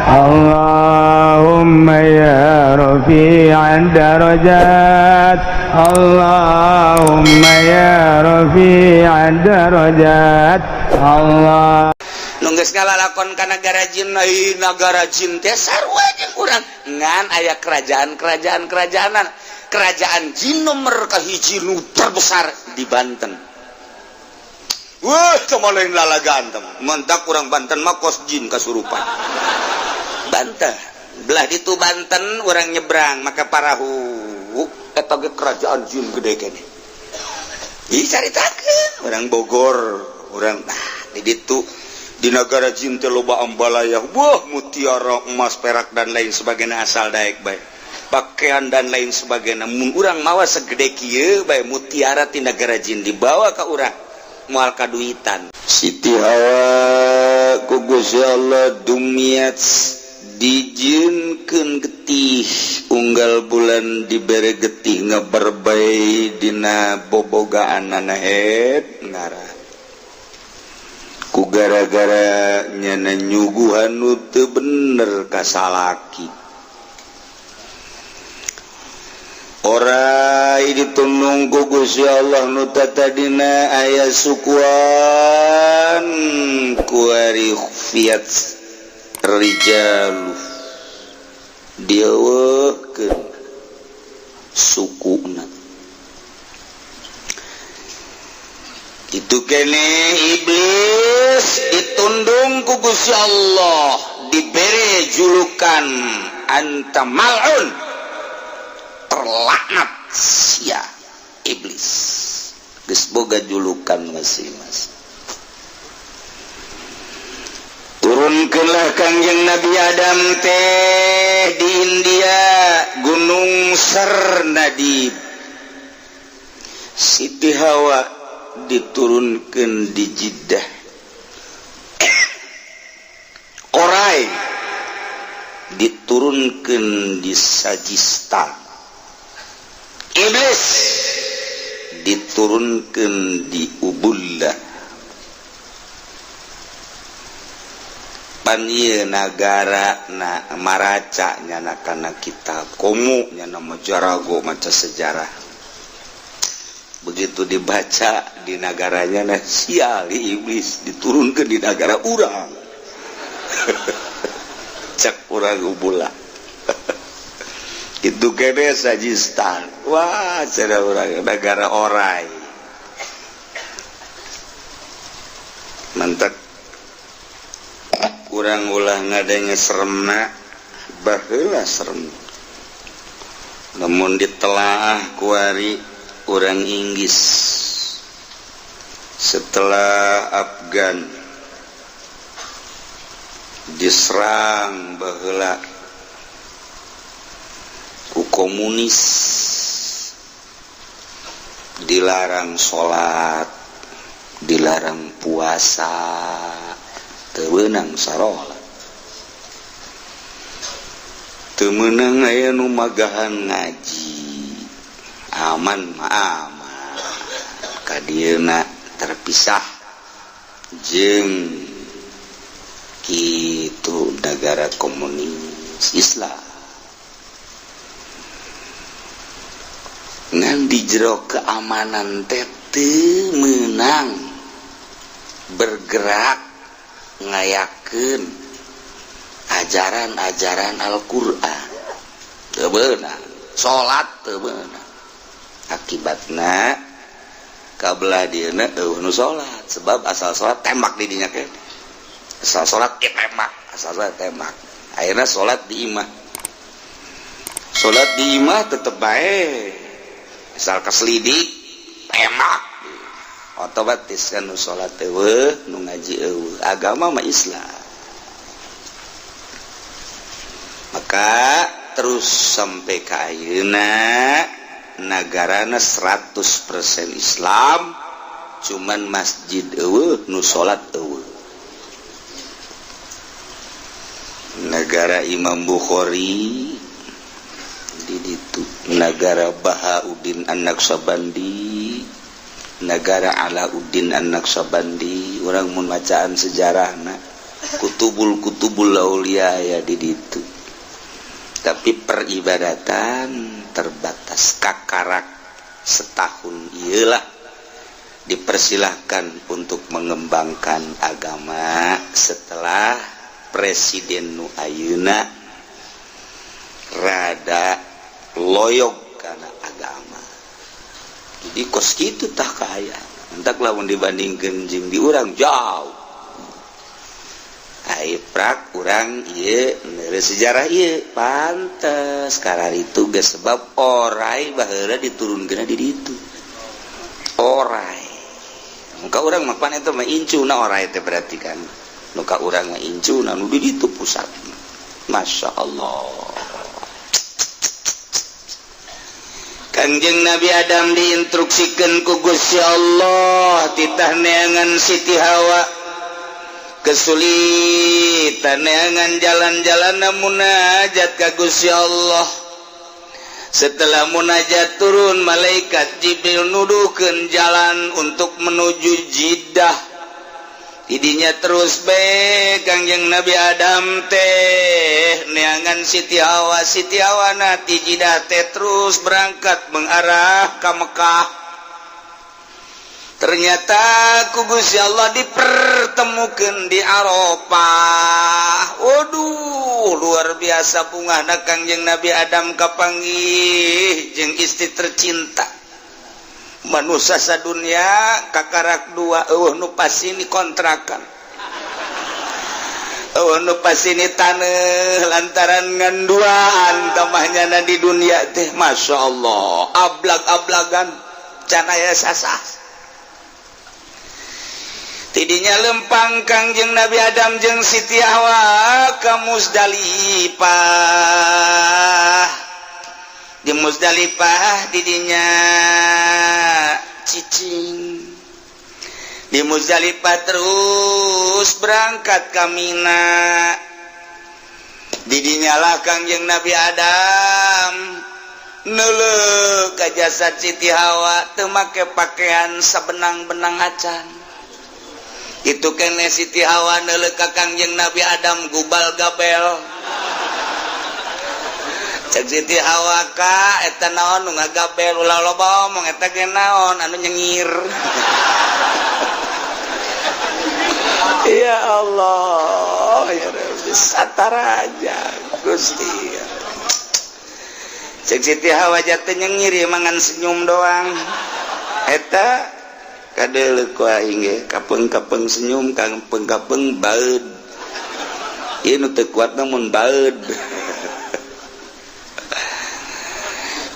Allahumma ya rafi'ad darajat, Allahumma ya rafi'ad darajat, Allah. Nu geus ngalalakon ka nagara jin, ai nagara jin teh sarua jeung urang, ngan aya kerajaan-kerajaan, kerajaanan. Kerajaan jin nomor kahiji nu terbesar di Banten. Wah, cuma lain lalagaan teh mentak urang Banten mah kos jin kasurupan. Banten belah ditu, Banten urang nyebrang maka parahu, eta ge kerajaan jin gede kene. Ih, caritakeun urang Bogor, urang, nah, di ditu di negara jin teh loba ambalaya, wah, mutiara, emas, perak, dan lain sebagainya, asal daek bae, pakaian dan lain sebagainya. Mun urang mawa segede kieu bae mutiara ti negara jin dibawa ka urang, moal kaduitan. Siti Hawa ku Gusti Allah dumiat dijieunkeun getih, unggal bulan dibere getih ngeberbai dina bobogaan het ngarah ku gara-gara nyana nyuguhan nu teu bener ka salaki. Orai ditundung ku Gusti Allah, nu tadina aya sukuan, kuari fiat rijalu dieuweuhkeun sukuna. Itu kene iblis ditundung ku Gusti Allah, diberi julukan anta mal'un, terlaknat sia iblis. Geus boga julukan masing-masing. Turunkeunlah Kangjeng Nabi Adam teh di India, Gunung Sarnadib. Siti Hawa diturunkan di Jeddah. Orai diturunkan di Sajistan. Iblis diturunkan di Ubullah. Pan ieu nagara na maraca nyana kana kitab, komo nyana mah jarago maca sejarah. Begitu dibaca di negaranya, nah, sial, iblis diturunkan di negara urang, cek urang Ubullah itu kene Sajistan. Wah, cara urang negara orai mantap. Kurang ulah ngadenge seremna, baheula serem, namun ditelaah kuari orang Inggris setelah Afgan diserang baheula ku komunis, dilarang salat, dilarang puasa, teu meunang sarolat, teu meunang aya nu magahan ngaji. Aman mah aman kadieuna, terpisah jeung kitu negara komunis Islam, ngan di jero keamanan teh teu meunang bergerak ngayakeun ajaran-ajaran Al-Qur'an, teu beunang salat, teu beunang. Akibatna kabelah dieuna euweuh nu salat, sebab asal salat tembak di dinya ke, asal salat ge tembak, asal salat tembak. Akhirnya salat di imah, salat di imah tetep bae asal keselidik tembak. Otomatis kan nu salat euweuh, nu ngaji euweuh, agama mah Islam. Maka terus sampai ka ayeuna nagarana 100% Islam, cuman masjid euweuh, nu salat euweuh. Negara Imam Bukhari di ditu, negara Bahauddin An-Naqsabandi, negara Alauddin An-Naqsabandi. Urang mun macaan sejarahna Kutubul kutubul aulia ya di ditu. Tapi peribadatan terbatas, kakarak setahun iyalah dipersilahkan untuk mengembangkan agama setelah Presiden nu ayeuna rada loyog karena agama. Jadi kos kitu tah kaya entak lamun dibandingkeun jeung di urang jauh. Ai prak urang ieu neureuh sejarah ieu pantes kararitu geus, sebab orai baheula diturunkeun di ditu. Orai muka urang mah pan eta mah incuna orai teh, berarti kan muka urang mah incuna nu di ditu pusat. Masya Allah. Kangjeng Nabi Adam diinstruksikan ku Gusti Allah titah neangan Siti Hawa, kesulitan neangan jalan-jalan munajat ka Gusti Allah. Setelah munajat, turun malaikat Jibril nuduhkeun jalan untuk menuju Jeddah. Idinya terus be Kangjeng Nabi Adam teh neangan Siti Hawa. Siti Hawa na ti Jeddah teh terus berangkat mengarah ke Mekah. Ternyata ku Gusti Allah dipertemukan di Arafah. Waduh, luar biasa bungahna Kangjeng Nabi Adam kapanggih jeung istri tercinta. Manusia sadunia kakarak dua, euweuh nu pasini kontrakan, euweuh nu pasini taneuh, lantaran ngan duaan tamahnya di dunia teh. Masya Allah, ablag-ablagan can aya sasah. Tidinya lempang Kangjeng Nabi Adam jeung Siti Hawa ka Muzdalifah. Di Muzdalifah didinya cicing. Di Muzdalifah terus berangkat ka Mina. Didinya lah Kangjeng Nabi Adam neuleuh ka jasad Siti Hawa teu make pakaian sabenang-benang acan. Itu kene Siti Hawa neuleuh ka Kangjeng Nabi Adam gubal gabel. Cek Siti Hawa, "Ka, eta naon nu ngagabel?" "Ulah loba omong, eta ge naon anu nyengir." Ya Allah, ya Rabbi, satara aja Gusti. Cek Siti Hawa, "Jatuh nyengir ya mangan senyum doang." Eta kadeuleuh ku aing ge kapeng-kapeng senyum, kapeng-kapeng baeud. Ieu nu teu kuat namun baeud.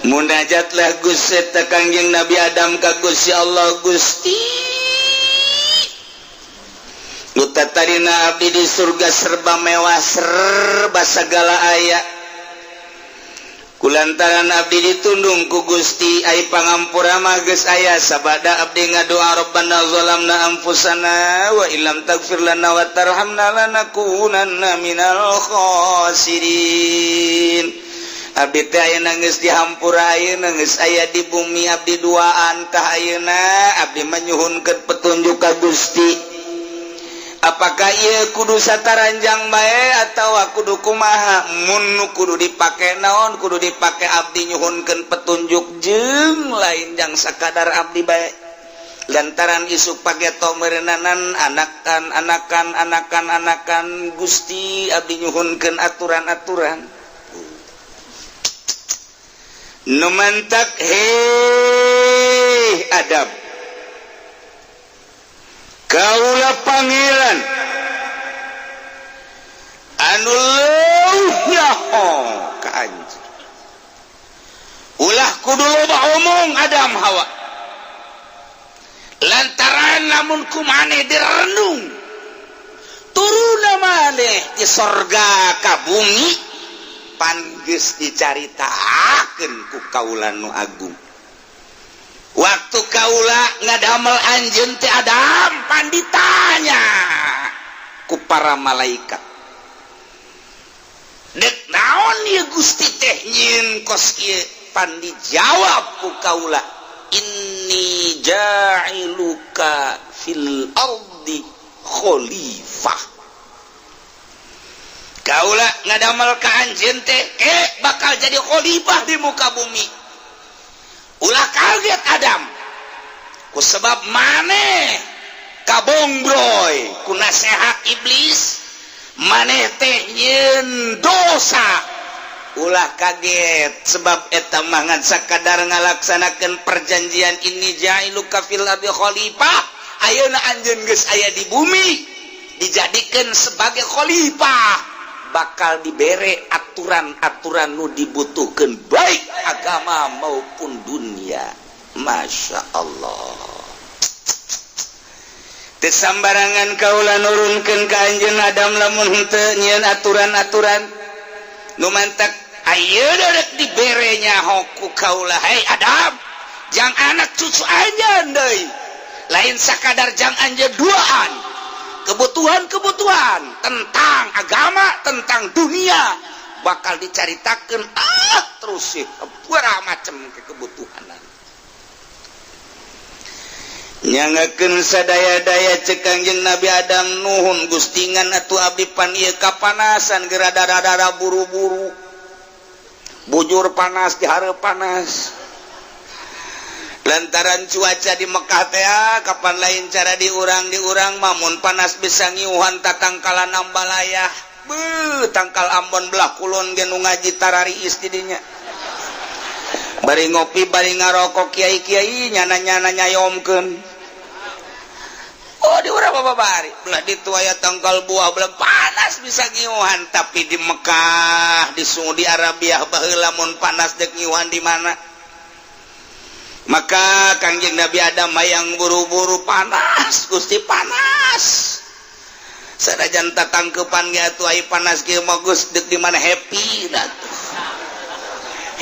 Munajatlah Gusti eta Kangjeng Nabi Adam ka Gusti Allah, "Gusti, nu tatarina abdi di surga serba mewah, serba segala aya. Kulantaran abdi ditundung ku Gusti, ai pangampura mah geus aya, sabada abdi ngadoa rabbana zalamna anfusana wa illam taghfir lana wa tarhamna lanakunanna minal khasirin. Abdi teh ayeuna geus dihampura, ayeuna geus aya di bumi, abdi duaan tah ayeuna abdi manyuhunkeun petunjuk ka Gusti. Apakah ieu kudu sataranjang bae atawa kudu kumaha? Mun nu kudu dipake naon kudu dipake, abdi nyuhunkeun petunjuk jeung lain jang sakadar abdi bae, lantaran isuk pageto meureunanan anakan anakan anakan anakan. Gusti, abdi nyuhunkeun aturan-aturan." Nu mantak, "Hei Adam, kaula pangeran anu leuwih nyaho ka anjeun. Ulah kudu loba omong, Adam Hawa, lantaran lamun ku maneh direnung turuna maneh di sorga ka bumi, pan geus dicaritakeun ku kaula nu agung. Waktu kaula ngadamel anjeun teh, Adam, pan ditanya ku para malaikat, dek naon ieu Gusti teh nyieun kos kieu? Pan dijawab ku kaula, inni ja'iluka fil ardi khalifah." Kaula ngadamel ka anjeun teh bakal jadi khalifah di muka bumi. Ulah kaget Adam, ku sebab maneh kabongbroy ku nasehat iblis, maneh teh nyieun dosa. Ulah kaget sebab eta mah ngan sakadar ngalaksanakeun perjanjian inni ja'iluka fil ardi khalifah. Ayeuna anjeun geus aya di bumi, dijadikeun sebagai khalifah, bakal dibere aturan-aturan nu dibutuhkan baik agama maupun dunia. Masya Allah, teu sambarangan kaula nurunkeun ka anjeun Adam lamun henteu nyieun aturan-aturan nu mantak ayeuna rek dibere nyaho ku kaula. Hei Adam, jang anak cucu anjeun deui, lain sakadar jang anjeun duaan, kebutuhan-kebutuhan tentang agama, tentang dunia bakal dicaritakan terus sih macam kebutuhan. Nyangakeun sadaya-daya cek Kangjeng Nabi Adam, "Nuhun Gusti, ngan atuh abdi pan ieu kapanasan geura dara-dara buru-buru, bujur panas di hareup panas lantaran cuaca di Mekah teh kapan lain cara diurang diurang mamun panas bisa ngiuhan tatangkalan ambalaya be tangkal Ambon belah kulon ge nu ngaji tarariis didinya, bari ngopi bari ngarokok, kiai-kiai nyana-nyana nyayomkeun. Oh, di urang apa bari belah ditu aya tangkal buah, belah panas bisa ngiuhan, tapi di Mekah, di Saudi Arabia baheula mun panas dek ngiuhan di mana? Maka Kangjeng Nabi Adam yang buru-buru, "Panas Gusti, panas." Sanajan tatangkepan ge atuh ai panas kieu mah geus deuk di mana happy atuh,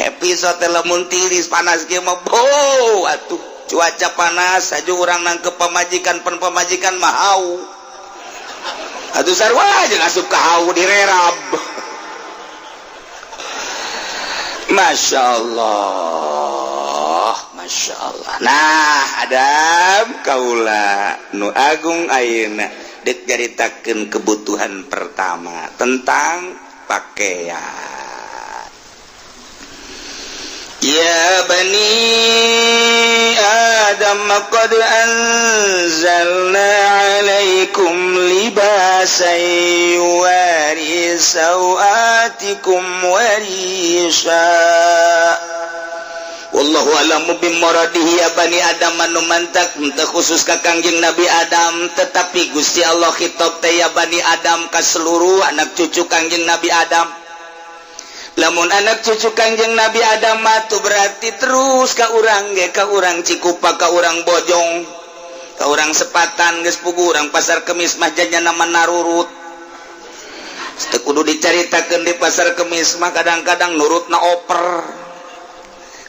happy so teh lamun tiris panas kieu mah bo atuh. Cuaca panas aja urang nangkep pamajikan, pen pamajikan mah hau atuh, sarua jeung asup ka hau direrab. Masya Allah, Masya Allah. Nah Adam, kaula nu agung ayeuna dek nyaritakeun kebutuhan pertama tentang pakaian. Ya bani Adam qad anzalna alaikum libasan yuwari sawatikum warisha. Wallahu a'lamu bimuradihi. Ya bani Adam, anu mantak henteu khusus ka Kangjeng Nabi Adam, tetapi Gusti Allah khitab teh ya bani Adam ka seluruh anak cucu Kangjeng Nabi Adam. Lamun anak cucu Kangjeng Nabi Adam mah tuh berarti terus ka urang ge, ka urang Cikupa, ka urang Bojong, ka urang Sepatan geus puguh urang Pasar Kemis mah janyana narurut. Teu kudu dicaritakeun, di Pasar Kemis mah kadang-kadang nurutna oper.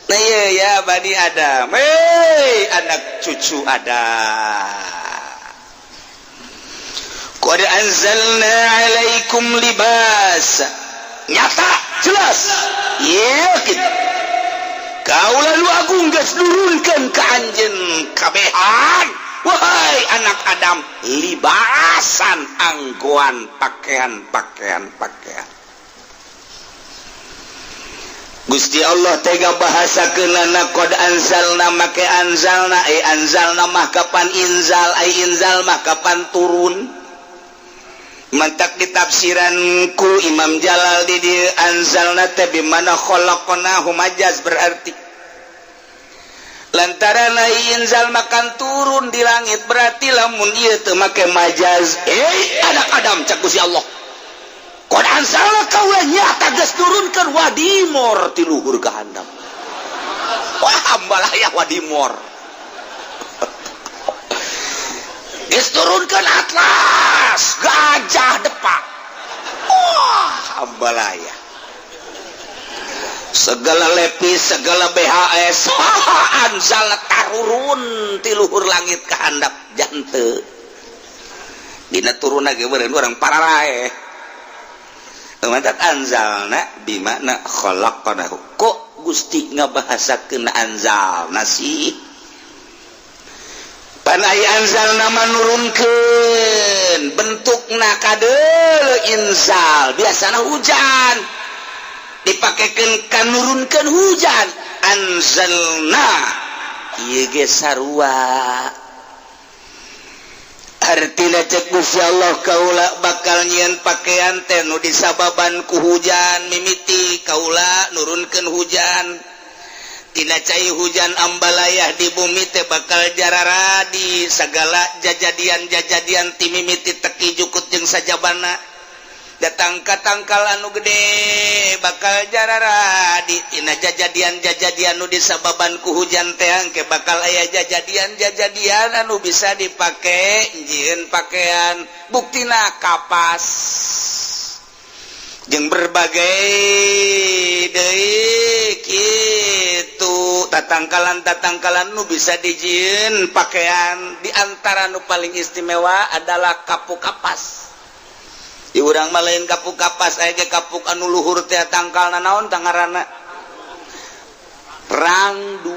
Nah iya, ya bani Adam, hei anak cucu Adam, qad anzalna alaikum libas, nyata jelas yakin kaula nu agung geus nurunkeun ka anjeun kabehan, wahai anak Adam, libasan, anggoan, pakaian pakaian pakaian. Gusti Allah tega bahasa kenana qad anzalna make anzalna, eh anzalna mah kapan inzal, ai inzal mah kapan turun. Mantak ditafsiran ku Imam Jalal di dieu anzalna teh bimana khalaqnahu, majaz berarti lantaran ai inzal makan turun di langit. Berarti lamun ieu teu make majaz, eh anak Adam, cak Gusti Allah, qad anzalna, kaula nyata geus nurunkeun wadimor ti luhur ka handap. Wah, ambalaya wadimor geus turunkeun atlas gajah depak. Wah, ambalaya segala lepis, segala BHS anzal tarurun ti luhur langit ka handap. Jante dina turun lagi beureun urang pararae. Mantak anzalna bimakna khalaqnahu. Kok Gusti ngabahasakeun anzalna sih? Pan ai anzalna nurunkeun bentukna kadeuleu inzal, biasana hujan dipakekeun ka nurunkeun hujan. Anzalna ieu ge sarua artina. Cek Gusti Allah, kaula bakal nyieun pakaian teh nu disababan ku hujan. Mimiti kaula nurunkeun hujan, tina cai hujan ambalayah di bumi teh bakal jararadi segala jajadian-jajadian, ti mimiti teki, jukut, jeung sajabana, datang ka tangkal anu gede bakal jararadi. Tina jajadian-jajadian nu disababan ku hujan teh engke bakal aya jajadian-jajadian anu bisa dipake jieun pakaian. Buktina kapas jeung berbagai deui kitu tatangkalan-tatangkalan nu bisa dijieun pakaian. Di antara nu paling istimewa adalah kapuk kapas. Di urang mah lain kapuk kapas, aya ge kapuk anu luhur teh, tangkalna naon tangarana, rangdu.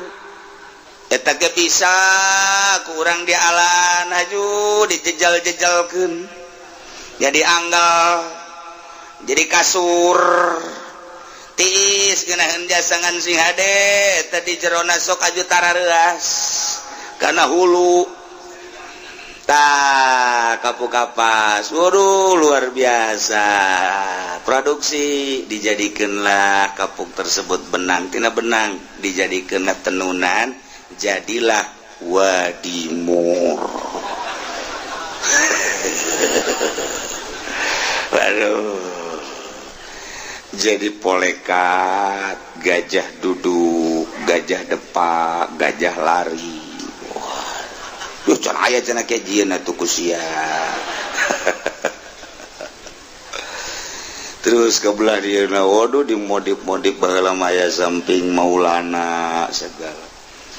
Eta ge bisa kurang dialan aju dijejal-jejalkeun jadi anggal, jadi kasur tiis, geunaheun jasangan sing hade. Tadi jerona sok aju tarareuas kana hulu. Tah, kapuk kapas, waduh, luar biasa produksi. Dijadikanlah kapuk tersebut benang, tina benang dijadikanlah tenunan, jadilah wadimor. Waduh, jadi polekat, gajah duduk, gajah depak, gajah lari. Duh, can aya cenah kayak jieun atuh ku sia. Terus ke belah dieuna, waduh, dimodif-modif, baheula mah aya samping Maulana segala.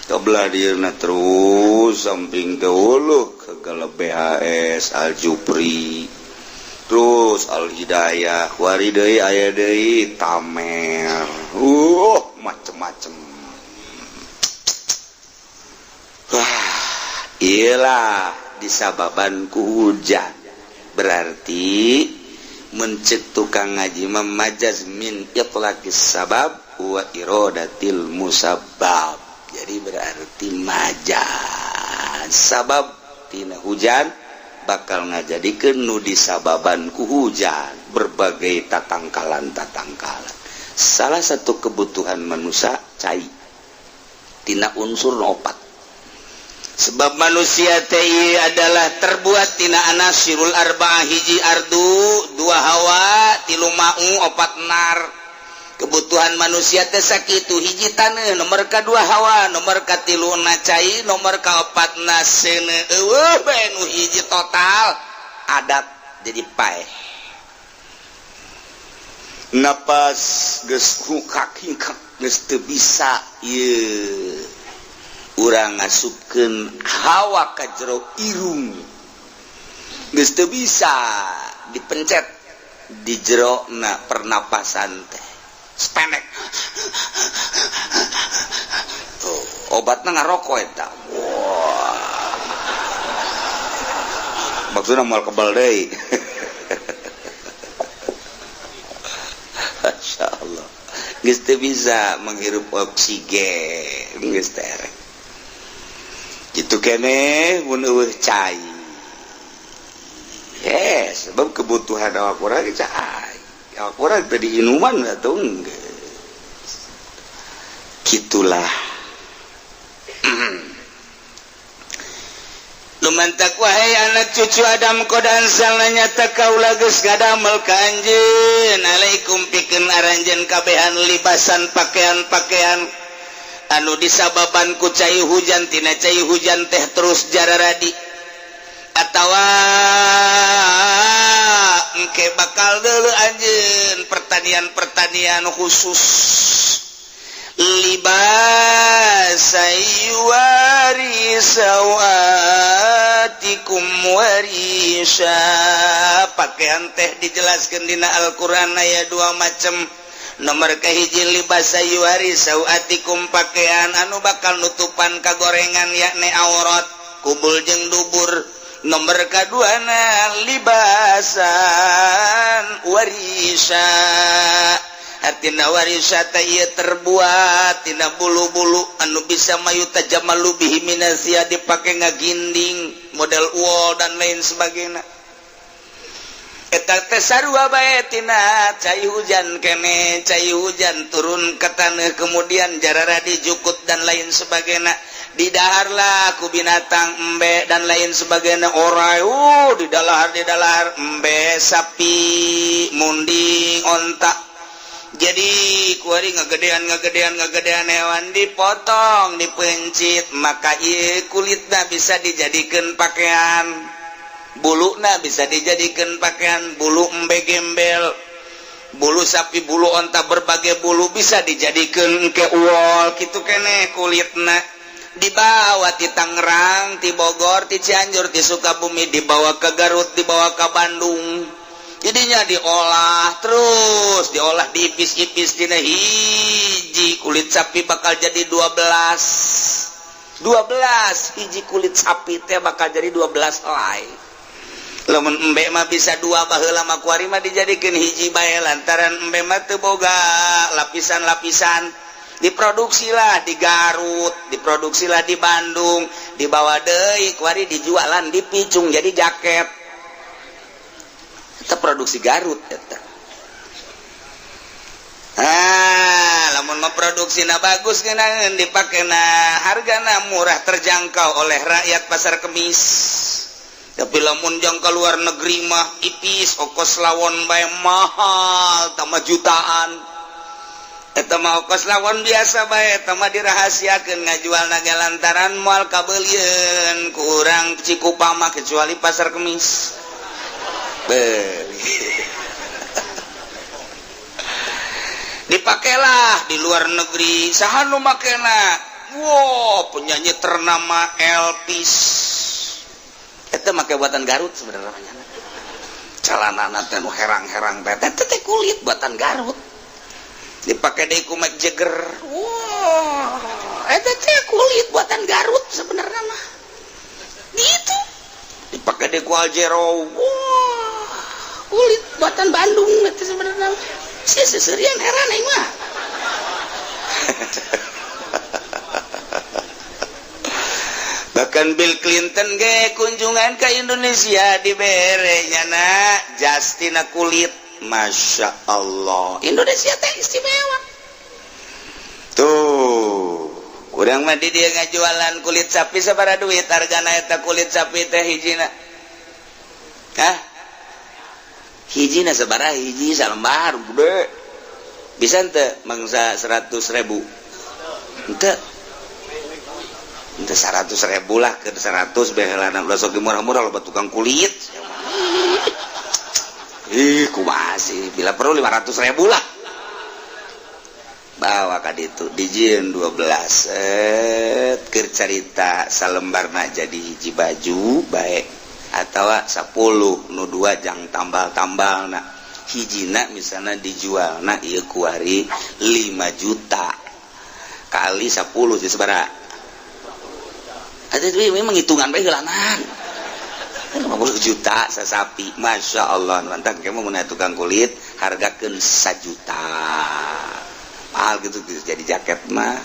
Ke belah dieuna terus samping teh, uluh, segala BHS, Al Jupri, terus Al Hidayah, wari deui aya deui Tamer. Macem-macem. Wah, iyalah disababan ku hujan. Berarti mencek tukang ngaji, majaz min itlaqis sabab wa iradatil musabbab. Jadi berarti majaz sabab tina hujan bakal ngajadikeun nu disababan ku hujan berbagai tatangkalan-tatangkalan. Salah satu kebutuhan manusia cai tina unsur opat, sebab manusia teh adalah terbuat tina anasirul arba'ah: hiji ardu, dua hawa, tilu ma'u, opat nar. Kebutuhan manusia teh sakitu: hiji taneuh, nomor kadua hawa, nomor katilu na cai, nomor kaopat na seuneu. Eueuh bae nu hiji total adat, jadi paeh. Napas geus hukak geus teu bisa ieu, urang ngasupkeun hawa ka jero irung geus teu bisa, dipencet di jero na pernapasan teh sependek. Tuh, obatna ngarokok eta. Wah, maksudna moal kebal deui. Masya Allah, geus teu bisa menghirup oksigen, geus terek gitu kene mun eueuh cai. Yes, sebab kebutuhan awak urang cai, awak urang teh diinuman atuh geus gitulah. Lumantak, wahai anak cucu Adam, qad anzalna nyata kaula geus ngadamel ka anjeun, alaikum pikeun aranjeun kabehan, libasan pakaian-pakaian anu disababan ku cai hujan. Tina cai hujan teh terus jararadi atawa engke bakal deuleu anjeun pertanian-pertanian khusus. Libasa yuwari sawatikum warisha. Pakaian teh dijelaskan dina Al-Qur'an aya dua macam. Nomor kahiji libasa yuwari sawatikum, pakaian anu bakal nutupan kagorengan, yakni aurat. Kubul jeung dubur. Nomor kaduana libasan warisa. Artina warisa teh ieu terbuat tina bulu-bulu anu bisa mayu tajamalu bihi minasia, dipake ngaginding model wol dan lain sebagainya. Eta teh sarua bae tina cai hujan kene, cai hujan turun ke tanah kemudian jarara dijukut dan lain sebagainya. Didaharlah ku binatang embe dan lain sebagainya, orai didalahar didalahar embe, sapi, munding, onta. Jadi kuari ngagedean ngagedean ngagedean hewan dipotong, dipencit, maka ieu kulitna bisa dijadikan pakaian, buluna bisa dijadikan pakaian, bulu embe gembel, bulu sapi, bulu onta, berbagai bulu bisa dijadikan ke wol kitu keneh kulitna. Dibawa ti Tangerang, ti Bogor, ti Cianjur, ti Sukabumi, dibawa ke Garut, dibawa ke Bandung. Jadinya diolah terus, diolah diipis-ipis dina hiji kulit sapi bakal jadi 12. 12 hiji kulit sapi teh bakal jadi 12 helai. Lamun embe mah bisa dua, baheula mah kuari mah dijadikeun hiji bae lantaran embe mah teu boga lapisan-lapisan. Diproduksilah di Garut, diproduksilah di Bandung, dibawa deui kuari dijualan dipicung jadi jaket. Eta produksi Garut eta. Ah, lamun mah produksina bagus ngeunaheun dipakena, hargana murah, terjangkau oleh rakyat pasar kemis. Tapi lamun jang ka luar negeri mah ipis ongkos lawon bae mahal, tambah jutaan. Eta mah ongkos lawon biasa bae, eta mah dirahasiakeun ngajualna ge lantaran moal kabeulieun ku urang Cikupa mah kecuali pasar kemis. Beli. Dipakailah di luar negeri, saha nu makena? Wow, penyanyi ternama Elvis. Eta make buatan Garut sebenarnya. Calanana teh nu herang-herang teh, eta teh kulit buatan Garut. Dipakai deui ku Mick Jagger. Wah, eta teh kulit buatan Garut sebenarnya mah. Gitu. Dipakai deui ku Aljero. Wah, kulit buatan Bandung eta sebenarnya. Sia seserian heran aing mah. Bahkan Bill Clinton ge kunjungan ke Indonesia dibere nyana jastina kulit. Masya Allah, Indonesia teh istimewa. Tuh, urang mah di dieu ngajualan kulit sapi sabaraha duit hargana eta kulit sapi teh hijina? Hah? Hijina sabaraha hiji salembar gede. Bisa henteu mangsa 100.000? Henteu. Henteu 100.000 lah, ke 100 baheulana ulah sok murah-murah loba tukang kulit. Ih, kumaha sih? Bila perlu 500.000 lah. Bawa ka ditu dijieun 12 set keur carita salembarna jadi hiji baju bae atawa 10 nu 2 jang tambal-tambalna. Hijina misalna dijualna ieu kuari 5 juta kali 10 sih sabaraha? Atuh memang hitungan bae heulanan. 50 juta sasapi, Masya Allah. Mantap, kamu mau tukang kulit hargakeun 1 juta mahal gitu, jadi jaket mah.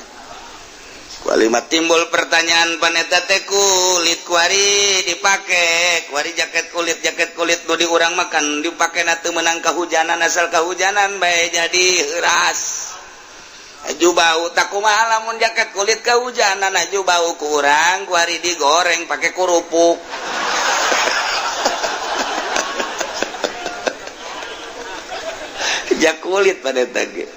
Kualima timbul pertanyaan, paneta teh kulit kuari dipake kuari jaket kulit nu di urang makan dipake na teu meunang kahujanan, asal kahujanan bae jadi heuras aju bau. Tak kumaha lamun jaket kulit kahujanan aju bau kurang kuari digoreng pakai kerupuk. Jak kulit pada tadi.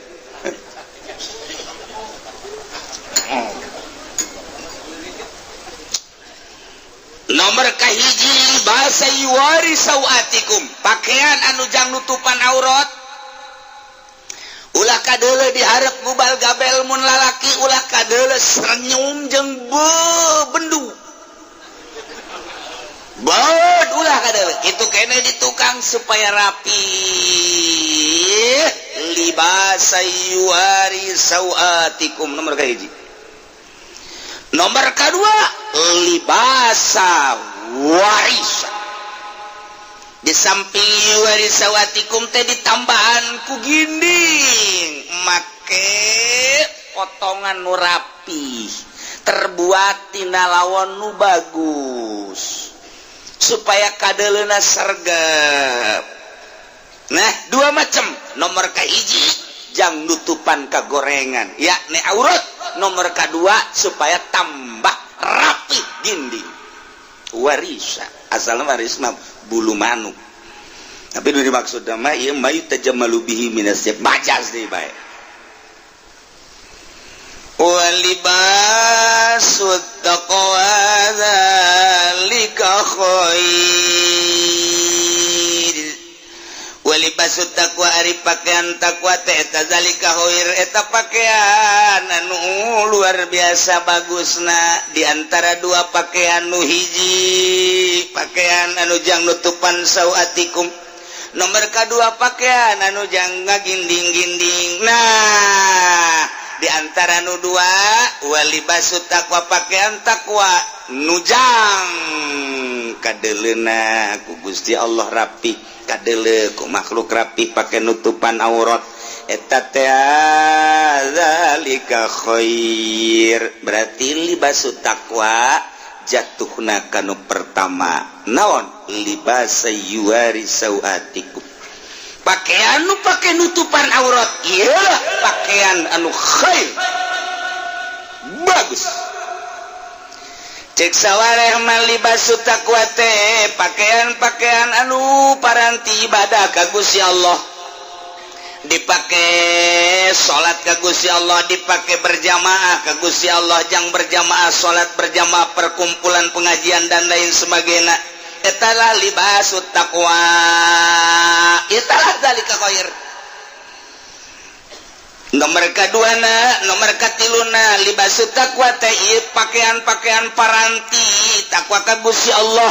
Nomor kahiji bahasa yuwari sawatikum, pakaian anu jang nutupan aurat. Ulah kadeuleu dihareup gubal gabel mun lalaki, ulah kadeuleu senyum jeung bendu. Bod ulah kadeuleu kitu kene di tukang supaya rapi. Libasa yuwari sawatikum nomor kahiji. Nomor kedua, libasa warisa. Di samping yuwari sawatikum teh ditambahan ku ginding make potongan nu rapi, terbuat tina lawon nu bagus supaya kadeleuna sergap. Nah, dua macam. Nomor kahiji jang nutupan kagorengan, yakni aurat. Nomor kedua supaya tambah rapi ginding. Warisa asalnya waris mah bulu manuk, tapi nu dimaksud mah ieu ma yutajammalu bihi minas majas deui bae. Walibasut taqwa dzalika khair. Walibasut taqwa, ari pakaian takwa teh eta zalika khair, eta pakaian anu luar biasa bagusna. Di antara dua pakaian, nu hiji pakaian anu jang nutupan sawatikum, nomor kedua pakaian anu jang ngaginding-ginding. Nah, di antara nu dua, walibasu takwa, pakaian takwa nujang kadeleuna ku Gusti Allah rapi, kadele ku makhluk rapi, pakai nutupan aurat, eta teh zalika khair. Berarti libasu takwa jatuhna kanu pertama. Naon? Libasa yuwari sawatikum, pakaian nu pake nutupan aurat, iya pakaian anu khair, bagus. Cek sawareh mah libasu taqwa teh pakaian-pakaian anu paranti ibadah ka Gusti Allah, dipake salat ka Gusti Allah, dipake berjamaah ka Gusti Allah, jang berjamaah salat, berjamaah perkumpulan pengajian, dan lain sebagainya. Etalah libasut taqwa, etalah zalika khair. Nomor kedua na, nomor katiluna, libasut taqwa teh ieu pakaian-pakaian paranti takwa ka Gusti Allah,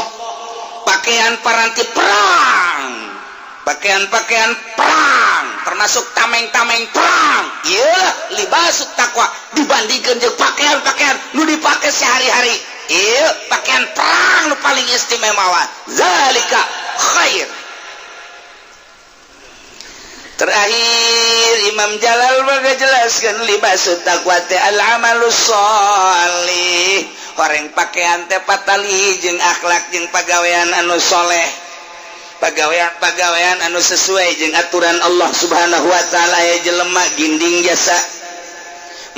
pakaian paranti perang, pakaian-pakaian perang termasuk tameng-tameng perang. Iya libasut takwa dibandingkan jeung pakaian-pakaian nu dipakai sehari-hari, iya pakaian perang nu paling istimewa. Zalika khair. Terakhir Imam Jalal jelaskan libasut taqwa teh al amalus sholih. Horeng pakaian teh patali jeung akhlak jeung pagawean anu soleh, pagawean-pagawean anu sesuai jeung aturan Allah Subhanahu wa taala. Ya jelema ginding jasa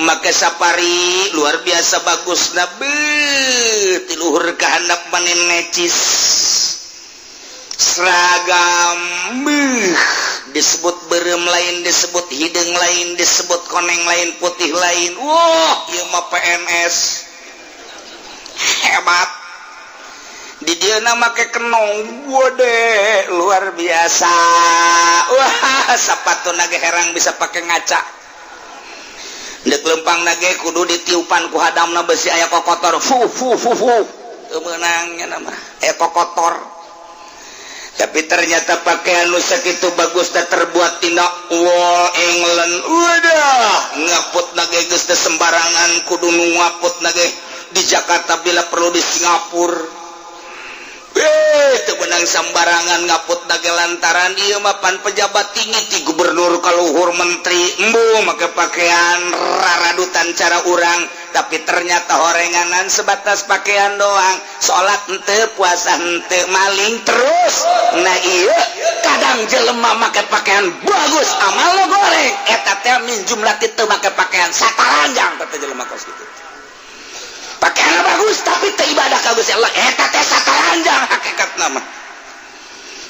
make sapari luar biasa bagus, nabi tiluhur ka handap manin necis seragam beuh, disebut berem lain, disebut hidung lain, disebut koneng lain, putih lain. Wah, ieu mah PNS hebat. Di dia make kenong wode luar biasa. Wah, sepatu nage herang bisa pakai ngaca. Dek lempang nage kudu ditiupan ku hadamna besi aya kokotor, fu fu fu fu, teu meunangnya nama aya kokotor. Tapi ternyata pakaian nu sakitu bagus teh terbuat tina wol England. Wadah, ngaput nage geus teu sembarangan, kudu nu ngaput nage di Jakarta, bila perlu di Singapura. Eh, teu meunang sembarangan ngaput nage lantaran ieu mah pan pejabat tinggi, ti gubernur kaluhur menteri. Embu make pakaian raradutan cara urang, tapi ternyata horenganan sebatas pakaian doang, salat henteu, puasa henteu, maling terus. Nah, iya kadang jelema make pakaian bagus, amal lo goreng. Eta teh min jumlah teu make pakaian sataranjang. Teh jelema kos kitu pakaian bagus tapi teu ibadah ka Gusti Allah, eta teh sataranjang hakikat nama.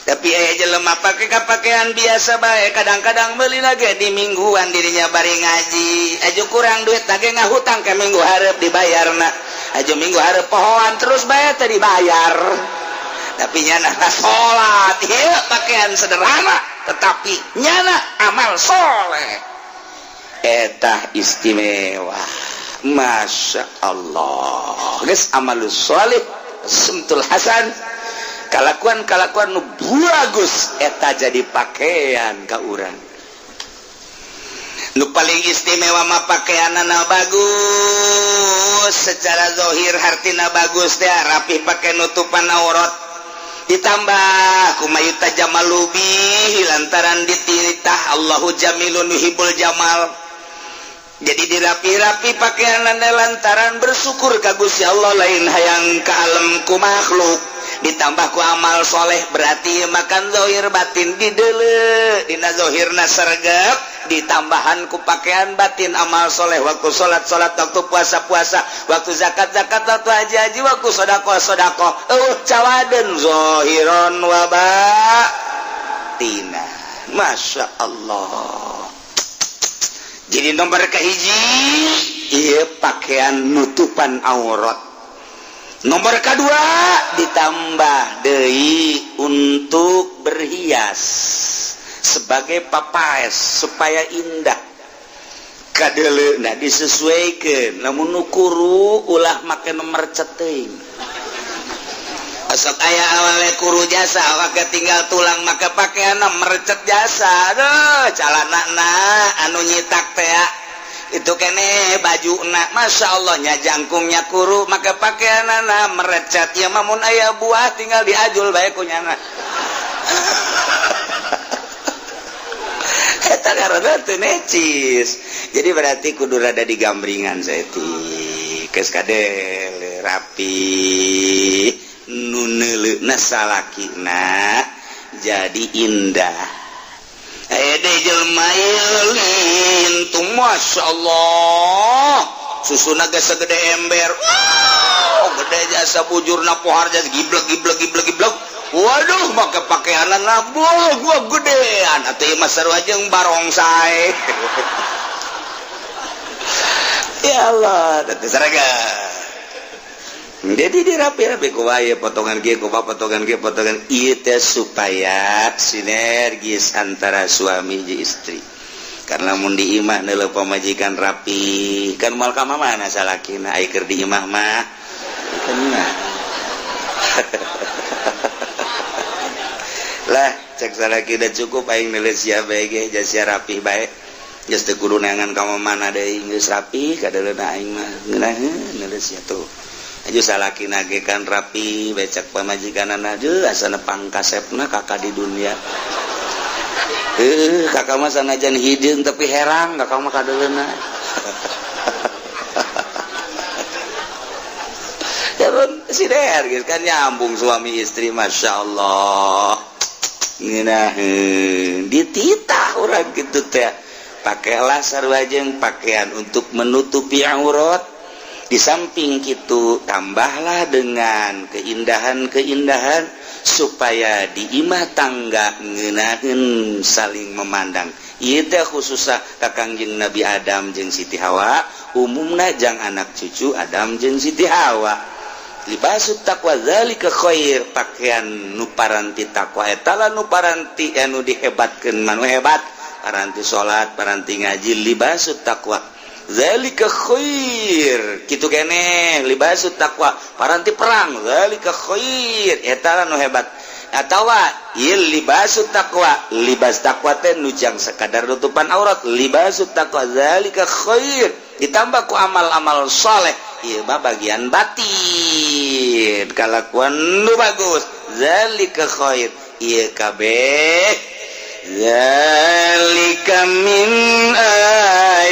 Tapi aya jelema pake ka pakaian biasa bae, kadang-kadang beli lagi di mingguan dirinya bari ngaji aju kurang duit lagi ngahutang ke minggu hareup dibayarna, aju minggu hareup pohoan terus bae teh dibayar, tapi nyana salat. Ieu pakaian sederhana tetapi nyana amal soleh, eta istimewa. Masya Allah, geus amalus soleh, sumtul hasan, kalakuan-kalakuan nu bagus eta jadi pakaian ka urang. Nu paling istimewa mah pakaianana bagus secara zahir, hartina bagus teh rapi, pakai nutupan aurat, ditambah kumayuta jamalubi lantaran dititah Allahu jamilun yuhibbul jamal. Jadi dirapi-rapi pakaian lantaran bersyukur ka Gusti Allah, lain hayang ka alam ku makhluk. Ditambah ku amal soleh, berarti makan zohir batin didele. Dina zohirna sergap, ditambahan ku pakaian batin amal soleh, waktu salat salat, waktu puasa puasa, waktu zakat zakat, waktu haji haji, waktu sodakoh sodakoh. Cawaden zohiron wa batina. Masya Allah. Jadi nomor kahiji iya pakaian nutupan aurat. Nomor kedua ditambah deui untuk berhias sebagai papaes supaya indah kadele. Nah, disesuaikan, namun nu kuru ulah make nomor ceting. Sok aya awalnya kuru jasa, awak tinggal tulang, maka pakaian merecet jasa. Aduh, calana na anu nyitak teh itu kene baju na. Masya Allah nya, jangkungnya kuru, maka pakaian na merecet ya. Mamun aya buah tinggal diajul bae ku nyana. Eta karena teu necis. Jadi berarti kudu rada digambringan saeutik, geus kadel rapi, nu neuleuna salakina jadi indah. Aya deui jelema lintung, Masya Allah, susuna geus segede ember. Wow, gede jasa, bujurna pohar jasa, giblek giblek giblek giblek. Waduh, make pakaianan nabuh gua gedean atuh ieu mah, sarua jeung barongsai. Ya Allah, teh seragam. Jadi dirapi-rapi ku wae, potongan kieu kumaha, potongan kieu, potongan ieu teh, supaya sinergis antara suami jeung istri. Karena mun di imah neuleuh pamajikan rapi kan moal ka mana salakina. Ai keur di imah mah kan lah, cek salaki udah cukup aing neuleuh sia bae ge, sia rapi bae, geus teu kudu neangan ka mana deui, geus rapi kadeuleuna aing mah, ngeunaheun neuleuh sia tuh. Aju salaki nage kan rapi, becak pamajikanana, aduh, asana pangkasepna kakak di dunia. Kakak mah sanajan hideung tapi herang kakak mah kadeuleuna. Sinergis gitu kan, nyambung suami istri. Masya Allah, ngeunaheun dititah urang gitu teh, pakailah sarua jeung pakaian untuk menutupi aurat. Di samping itu tambahlah dengan keindahan-keindahan supaya di imah tangga ngeunaheun saling memandang. Ieu teh khususnya ka Kangjeng Nabi Adam jeung Siti Hawa, umumna jang anak cucu Adam jeung Siti Hawa. Libasut taqwa zalika khair, pakaian nu paranti takwa eta lah nu paranti anu dihebatkeun, manu hebat paranti salat, paranti ngaji. Libasut taqwa zalika khair, kitu keneh libasut taqwa paranti perang, zalika khair, eta lah nu hebat. Atawa ieu libasut taqwa, libas taqwa teh nu jang sekadar nutupan aurat. Libasut taqwa zalika khair ditambah ku amal-amal soleh, ieu mah bagian batin kalakuan nu bagus. Zalika khair, ieu kabeh zalika min ayatillah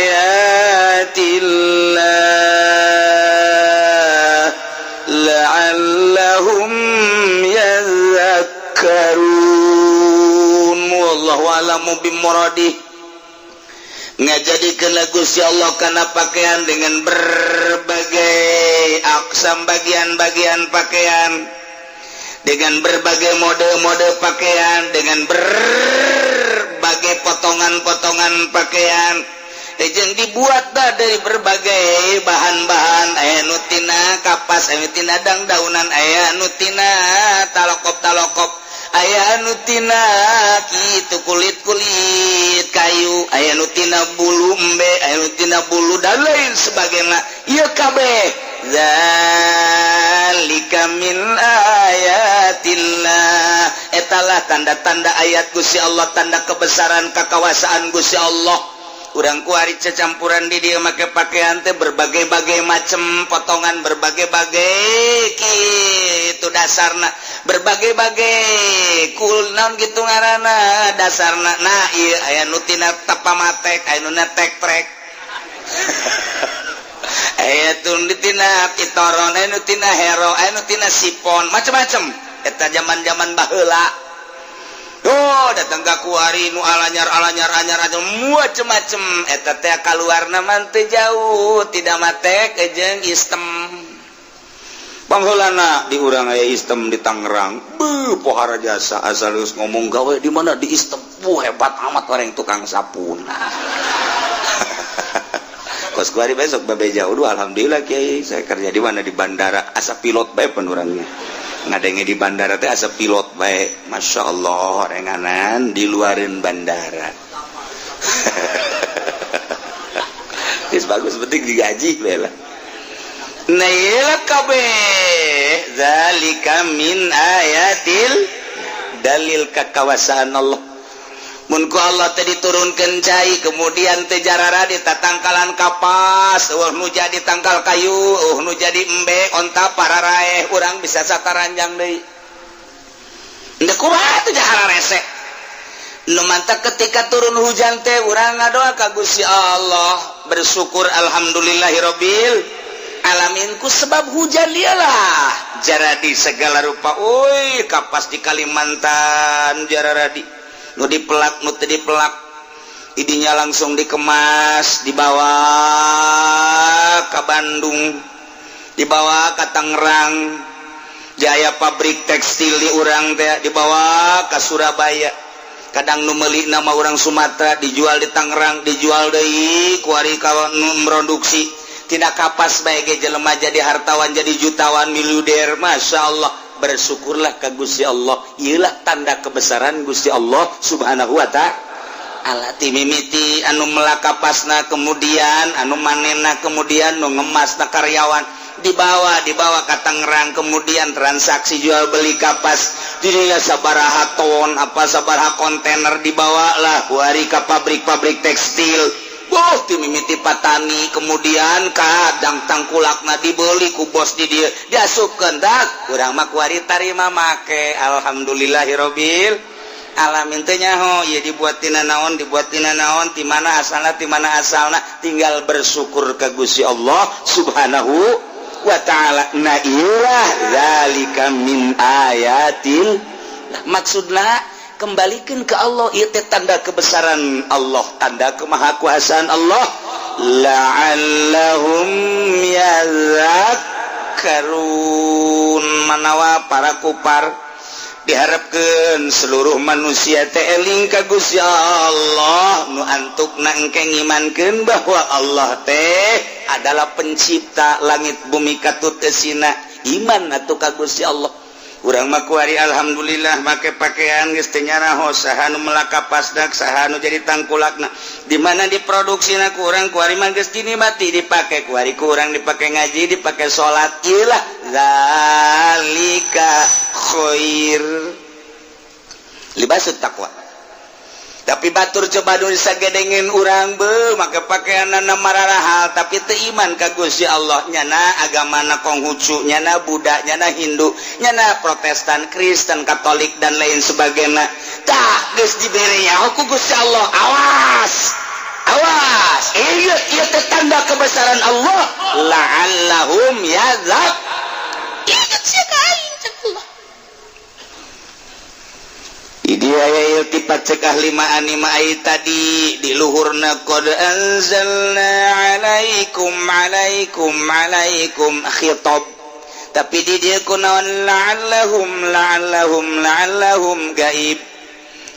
la'allahum yadhakkarun. Wallahu a'lamu bimuradih. Ngajadikeun Gusti Allah kana pakaian dengan berbagai aksam bagian-bagian pakaian, dengan berbagai mode-mode pakaian, dengan berbagai potongan-potongan pakaian jeung dibuat dah dari berbagai bahan-bahan. Aya nu tina kapas, aya nu tina dang-daunan, aya nu tina talokop-talokop, aya nu tina kitu kulit-kulit kayu, aya nu tina bulu embe, aya nu tina bulu dan lain sebagainya. Ieu kabeh zalika min ayatillah, etalah tanda-tanda ayat Gusti Allah, tanda kebesaran kekawasaan Gusti Allah. Urang kuari cecampuran di dia make pakaian teh berbagai-bagai macam potongan, berbagai-bagai gitu dasarna, berbagai-bagai kul naon gitu ngaranna dasarna. Nah, iya, aya nu tina tapamatek, aya nu tek trek, aya tun di tina pitoron, aya nu tina hero, aya nu tina sipon, macam-macam. Eta zaman-zaman baheula. Oh, datang ka kuari nu alanyar alanyar anyar anyar macem-macem. Eta teh kaluarna mah teu jauh tidak matek jeung istem. Pangheulana di urang aya istem di Tangerang. Beuh, pohara jasa, asal geus ngomong gawe di mana, di istem. Buh, hebat amat orang tukang sapun. Kos kuari besok babe jauh. Duh, alhamdulillah kiai, saya kerja di mana, di bandara. Asa pilot bae penurangnya ngadenge di bandara teh, asa pilot bae. Masya Allah, renganan di luarin bandara. Geus bagus, penting digaji bela. Nah, iyalah kabeh zalika min ayatil, dalil kakawasaan Allah. Mun ku Allah teh diturunkeun cai, kemudian teh jarara di tatangkalan kapas, eueuh nu jadi tangkal kayu, eueuh nu jadi embe onta pararaeh, urang bisa sataranjang deui. Henteu kumaha teh jahara rese. Nu mantak ketika turun hujan teh urang ngadoa ka Gusti Allah, bersyukur alhamdulillahirabbil alamin ku sebab hujan dialah jaradi segala rupa. Uy, kapas di Kalimantan jararadi, nu dipelak, nu teu dipelak, idinya langsung dikemas, dibawa ke Bandung, dibawa ke Tangerang Jaya, pabrik tekstil di urang teh dibawa ke Surabaya. Kadang nu meuli nama orang Sumatera, dijual di Tangerang, dijual deui kuari ka nu produksi. Tidak kapas bae ge jelema jadi hartawan, jadi jutawan, miliuder. Masya Allah, bersyukurlah ke Gusti Allah. Iyalah tanda kebesaran Gusti Allah Subhanahu wa Ta'ala. Mimiti anu melak kapasna, kemudian anu manena, kemudian nu ngemasna, karyawan dibawa dibawa ke Tangerang, kemudian transaksi jual beli kapas dirinya sabaraha ton, apa sabaraha kontainer, dibawa lah kuari ke pabrik-pabrik tekstil. Boh, mimiti patani, kemudian kadang tangkulakna dibeli ku bos di dia, diasupkeun dak urang mah kuari tarima make. Alhamdulillahirabbil alamin. Teh nyaho ieu dibuat tina naon, dibuat tina naon, ti mana asalna, ti mana asalna, tinggal bersyukur ke Gusti Allah Subhanahu wa Ta'ala. Nah, iyalah zalika min ayatil. Nah, maksudna kembalikan ke Allah. Ieu teh tanda kebesaran Allah, tanda kemahakuasaan Allah. La'allahum yadhakkarun. Manawa para kupar diharapkan seluruh manusia teh eling ka Gusti Allah, nu antukna engke ngimankeun bahwa Allah teh adalah pencipta langit bumi katut esina. Iman atuh ka Gusti Allah. Urang mah kuari alhamdulillah make pakaian geus teu nyaraho saha nu melak kapasna, saha nu jadi tangkulakna, di mana diproduksina. Ku urang kuari mah geus dinikmati, dipake kuari ku urang, dipake ngaji, dipake salat. Iyalah zalika khair libasut taqwa. Tapi batur coba nu sagedengin urang be make pakaian mararahal, tapi teu iman ka Gusti Allah. Nyana agamana Konghucu, nyana Buddha, nyana Hindu, nyana Protestan, Kristen, Katolik, dan lain sebagainya. Tah, geus dibere nyaho ku Gusti Allah, awas, awas, iya, iya teh tanda kebesaran Allah. La'allahum yadzak. Ingat sia ka aing, cek Allah. Dia iltifat cek ahli ma'ani ma'ai tadi di luhurna qad anzalna alaikum alaikum alaikum khitab, tapi di dia kunaon? La'allahum, la'allahum, la'allahum gaib.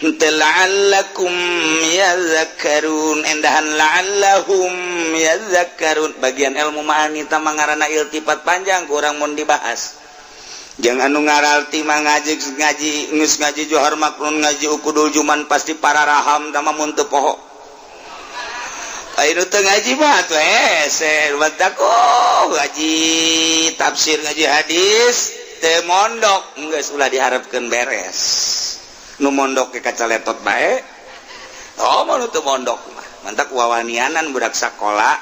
Henteu la'allakum yadhakkarun, endahan la'allahum yadhakkarun. Bagian ilmu ma'ani tah ngaranna iltifat, panjang, kurang mun dibahas. Jangan anu ngaralti mah ngaji ngaji geus ngaji Johar Maknun, ngaji Ukudul Juman, pasti para raham tama mun teu poho. Ayo teu ngaji mah atuh hese batak. Oh, ngaji tafsir, ngaji hadis, teu mondok, geus ulah diharapkeun beres. Nu mondok ke kaca letot bae. Oh, mun teu mondok mah. Mantak wawanianan budak sakola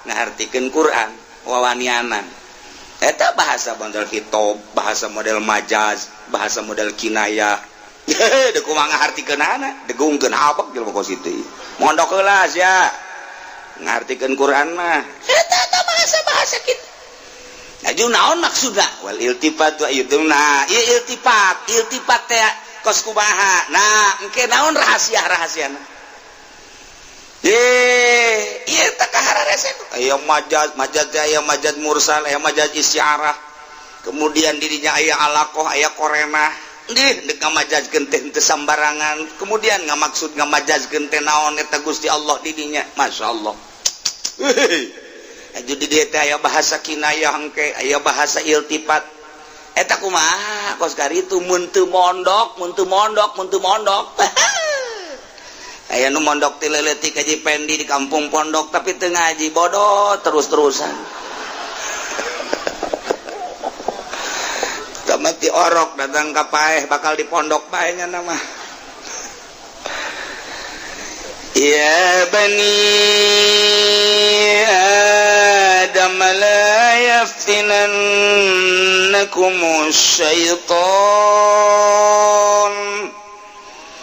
ngahartikeun Quran, wawanianan. Eta bahasa model khitab, bahasa model majaz, bahasa model kinayah. Deuk kumaha ngahartikeunana, degungkeun abek jelema kos kitu. Mondok heula sia. Ngartikeun Quran mah. Eta eta bahasa-bahasa kitu. Aju naon maksudna? Wal iltifat wa itu nah, ieu iltifat, iltifat teh kos kumaha. Nah, engke naon rahasia-rahasiana? Majaz, majaz aya majaz mursal, aya majaz isyarah, kemudian dirinya aya alaqoh, aya qorinah. Dih dek ngamajazkeun teh teu sambarangan, kemudian ngamaksud ngamajazkeun teh naon eta Gusti Allah didinya, masyaallah. Aju di dieu teh aya bahasa kinayah engke, aya bahasa iltifat. Eta kumaha kos karitu mun teu mondok, mun teu mondok, mun teu mondok. Aya nu mondok ti leutik Haji Pendi di kampung pondok tapi teu ngaji, bodoh terus-terusan. Tamat di orok datang ka paeh bakal di pondok bae nya nama. Ya bani Adam la yaftinannakum syaitan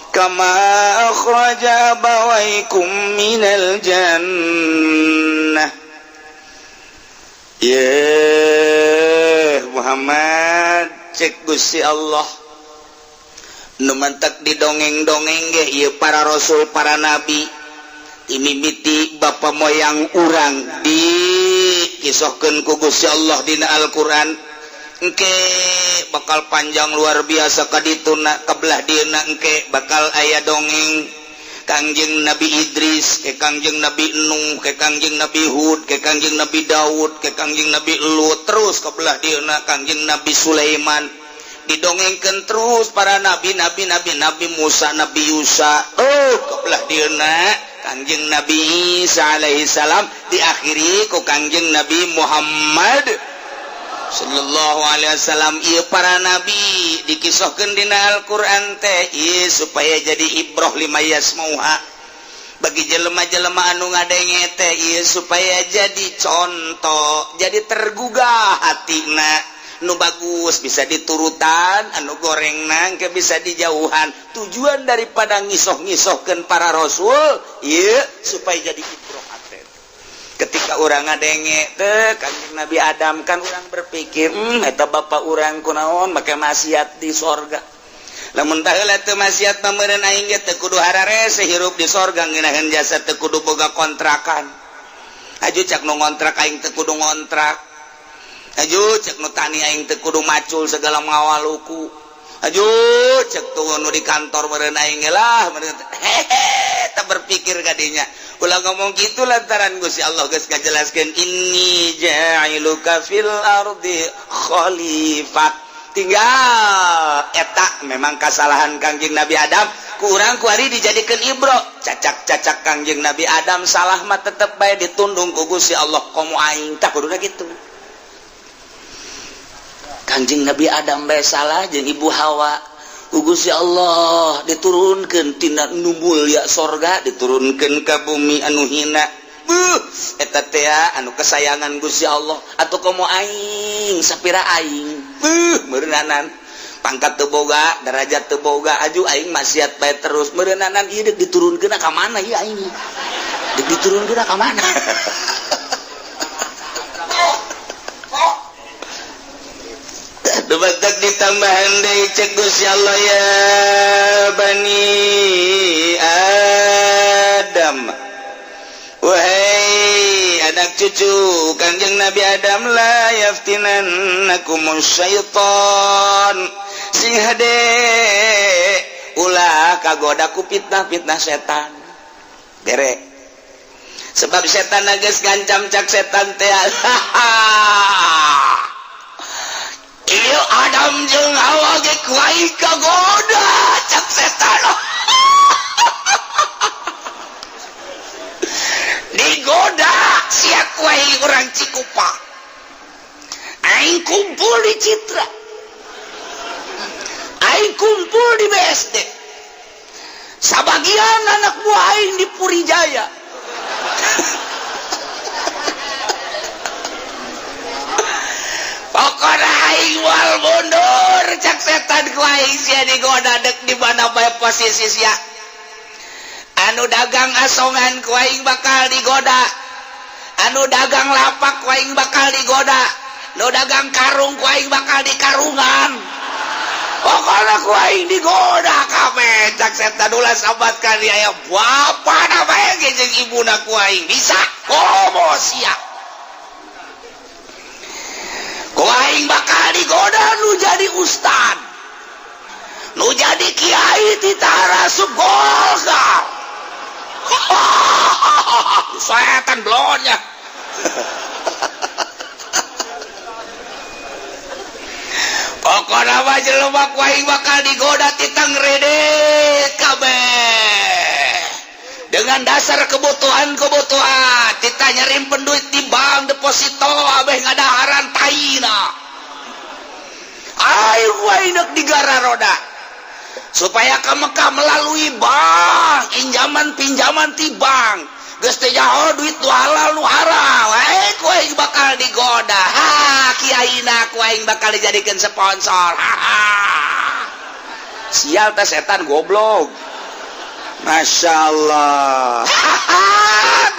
kama akhraja abawaykum minal jannah. Ya Muhammad, cek Gusti Allah nu mantak didongeng-dongeng ge ieu para rasul para nabi imimiti bapa moyang urang dikisohkeun ku Gusti Allah dina Al-Qur'an. Engke bakal panjang luar biasa kadituna kebelah dieuna engke bakal aya dongeng Kangjeng Nabi Idris, ke Kangjeng Nabi Nuh, ke Kangjeng Nabi Hud, ke Kangjeng Nabi Daud, ke Kangjeng Nabi Lut, terus kebelah dieuna Kangjeng Nabi Sulaiman. Didongengkeun terus para nabi, nabi, nabi, Nabi Musa, Nabi Yusa. Oh, kebelah dieuna Kangjeng Nabi Isa alaihi salam, diakhiri ku Kangjeng Nabi Muhammad sallallahu alaihi wasallam. Ieu para nabi dikisahkeun dina Al-Qur'an teh ieu supaya jadi ibroh lima yasmauha bagi jelema-jelema anu ngadenge teh ieu supaya jadi contoh, jadi tergugah hatina. Nu bagus bisa diturutan, anu gorengna ke bisa dijauhan. Tujuan daripada ngisoh-ngisohkeun para rasul ieu supaya jadi ibroh. Ketika urang ngadenge teh Kangjeng Nabi Adam kan urang berpikir, eta bapak urang kunaon make maksiat di sorga. Lamun baheula teu maksiat mah meureun aing ge teu kudu hararese hirup di sorga, ngeunaheun jasa teu kudu boga kontrakan. Aju cak nu ngontrak aing teu kudu ngontrak. Aju cek nu tani aing teu kudu macul segala ngawaluku. Aju cek tuh nu di kantor meureun aing ge lah meureun hehe teu berpikir kadinya. Ulah ngomong gitu lantaran Gusti Allah geus ngajelaskeun inni ja'iluka fil ardi khalifah. Tinggal eta memang kasalahan Kangjeng Nabi Adam kurang kuari dijadikeun ibro. Cacak-cacak Kangjeng Nabi Adam salah mah tetep bae ditundung ku Gusti Allah komo aing tah kuduna kitu. Kangjeng Nabi Adam bae salah jeung Ibu Hawa. Gusti Allah diturunkan tina nu mulia sorga diturunkan ke bumi anu hina. Buh, eta teh anu kesayangan Gusti Allah atau komo aing sapira aing. Buh, meureunnanan pangkat teu boga, derajat teu boga, aju aing maksiat bae terus meureunnanan ieu deuk diturunkeun ka mana ieu aing? Deuk diturunkeun ka mana? Dubatak ditambahan deui cek Gusti Allah ya bani Adam, wahai anak cucu Kangjeng Nabi Adam, la yaftinannakumus syaitan, sing hade ulah kagoda ku fitnah-fitnah setan. Bere sebab setan geus ngancam cak setan teh. Ieu Adam jeung Hawa ge ku aing kagoda cak setan. Digoda sia ku aing urang Cikupa. Aing kumpul di Citra. Aing kumpul di BSD. Sabagian anak buah aing di Puri Jaya. Pokona aing moal mundur cak setan ku aing sia digoda dek di mana bae posisi sia. Anu dagang asongan ku aing bakal digoda. Anu dagang lapak ku aing bakal digoda. Nu dagang karung ku aing bakal dikarungan. Pokona ku aing digoda kabeh cak setan ulah sabat ka dia aya bapana bae ge jeung ibuna ku aing bisa komo sia. Ku aing bakal digoda nu jadi ustad, nu jadi kiai titah asup Golkar. Setan blonnya. Pokona mah jelema ku aing bakal digoda titang rede kabeh. Dengan dasar kebutuhan-kebutuhan, kita nyarimpen duit di bank deposito abeh ngadaharan taina. Ayo ku aing deuk digara roda supaya ke Mekah melalui bank, injaman pinjaman ti bank. Geus teh nyaho duit nu halal nu haram, ku aing bakal digoda. Ha, kiaina ku aing bakal dijadikeun sponsor. Ha, ha. Sial teh setan goblok. Masya Allah.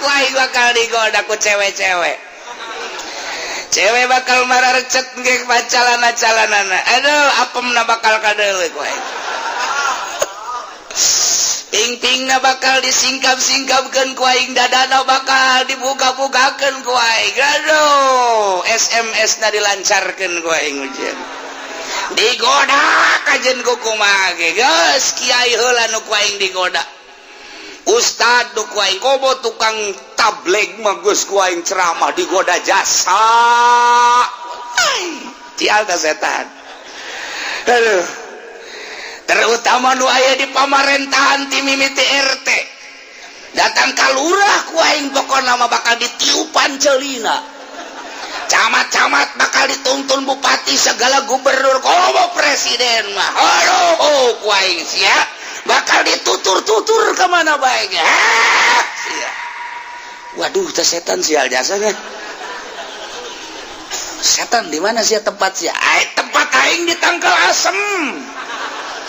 Ku aing bakal digoda ku cewek-cewek. Cewek bakal mararecet ge pacalan-calanana. Aduh, apemna bakal kadeuleu ku aing. Ping-pingna bakal disingkap-singkapkeun ku aing, dadana bakal dibuka-bukakeun ku aing. Aduh, SMS-na dilancarkeun ku aing ujian. Digoda kajen ku kumaha ge. Geus kiai heula nu ku aing digoda. Ustad nu ku aing komo tukang tabligh mah geus ku aing ceramah digoda jasa. Ai, cial teh setan. Aduh. Terutama nu aya di pamarentahan ti mimiti RT. Datang ka lurah ku aing pokona mah bakal ditiupan celina. Camat-camat bakal dituntun bupati segala gubernur komo presiden mah. Aduh, ku aing sia bakal ditutur-tutur ke mana bae ge. Sia. Waduh, teh setan sial jasanya. Setan di mana sia tempat sia? Ai tempat aing di Tangkal Asem.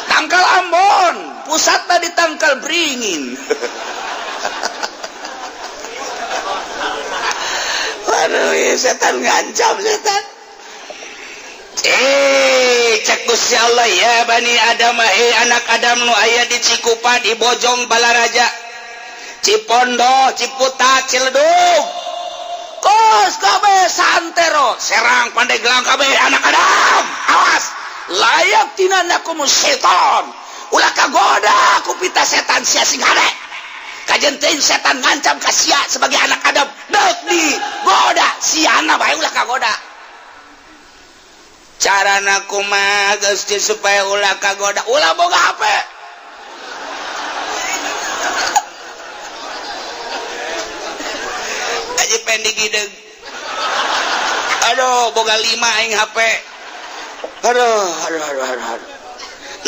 Tangkal Ambon, pusatna di Tangkal Beringin. Waduh, ya, setan ngancam setan. Cek Gusti Allah ya Bani Adam, anak Adam nu aya di Cikupa, di Bojong, Balaraja, Cipondo, Ciputat, Ciledug, kos kabeh santero, Serang, Pandeglang kabeh anak Adam, awas layak tina nakumu setan, ulah kagoda ku pita setan sia sing hade. Kajen teuing setan ngancam ka sia sebagai anak Adam, deuk digoda siana bae ulah kagoda. Carana kumaha Gusti supaya ulah kagoda, ulah boga HP. Aji pendik hideung. Aduh, boga 5 aing HP. Aduh, aduh, aduh, aduh, aduh.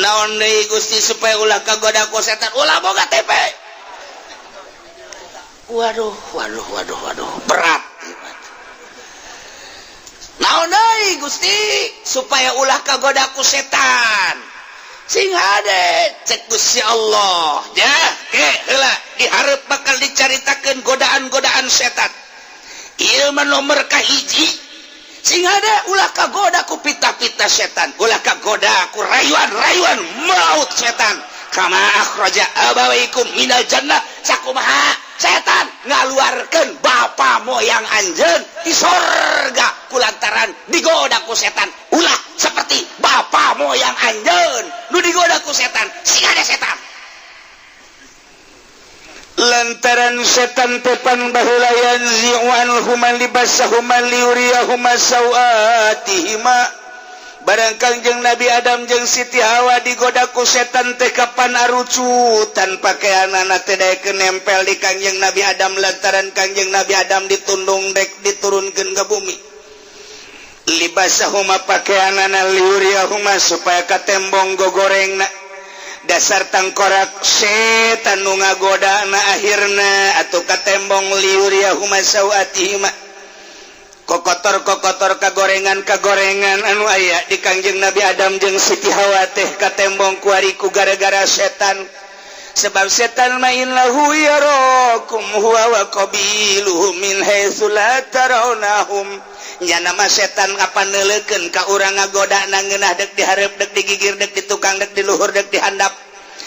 Naon deui Gusti supaya ulah kagoda ku setan, ulah boga TV. Waduh, waduh, waduh, waduh, berat. Naon deui Gusti supaya ulah kagoda ku setan? Sing hade cek Gusti Allah. Ya, ke heula dihareup bakal dicaritakeun godaan-godaan setan. Ieu mah nomor kahiji. Sing hade ulah kagoda ku pita-pita setan, ulah kagoda ku rayuan-rayuan maut setan. Kama akhraja abawaikum minal jannah, sakumaha setan ngaluarkeun bapa moyang anjeun di sorga kulantaran digoda ku setan. Ulah seperti bapa moyang anjeun nu digoda ku setan, sing ada setan. Lantaran setan tepan baheula yanzi'u anhuma libasahuma liyuriyahuma sawatihima. Barang Kangjeng Nabi Adam jeung Siti Hawa digoda ku setan teh kapan arucutan pakaianana teh daekeun nempel di Kangjeng Nabi Adam lantaran Kangjeng Nabi Adam ditundung dek diturunkeun ke bumi. Libasahuma pakaianana liyuriyahuma supaya katembong gogorengna. Dasar tangkorak setan nu ngagoda na akhirna atau katembong liyuriyahuma sawatihima, kokotor kokotor, kagorengan kagorengan anu aya di Kangjeng Nabi Adam jeung Siti Hawa teh katembong kuari ku gara-gara setan. Sebab setan mah innahu yarakum huwa wa qabiluhu min haitsu la tarawnahum. Nya nama setan apa neuleukeun ka urang, ngagoda na ngeunah, dek dihareup, dek digigir, dek di tukang, dek di luhur, dek dihandap,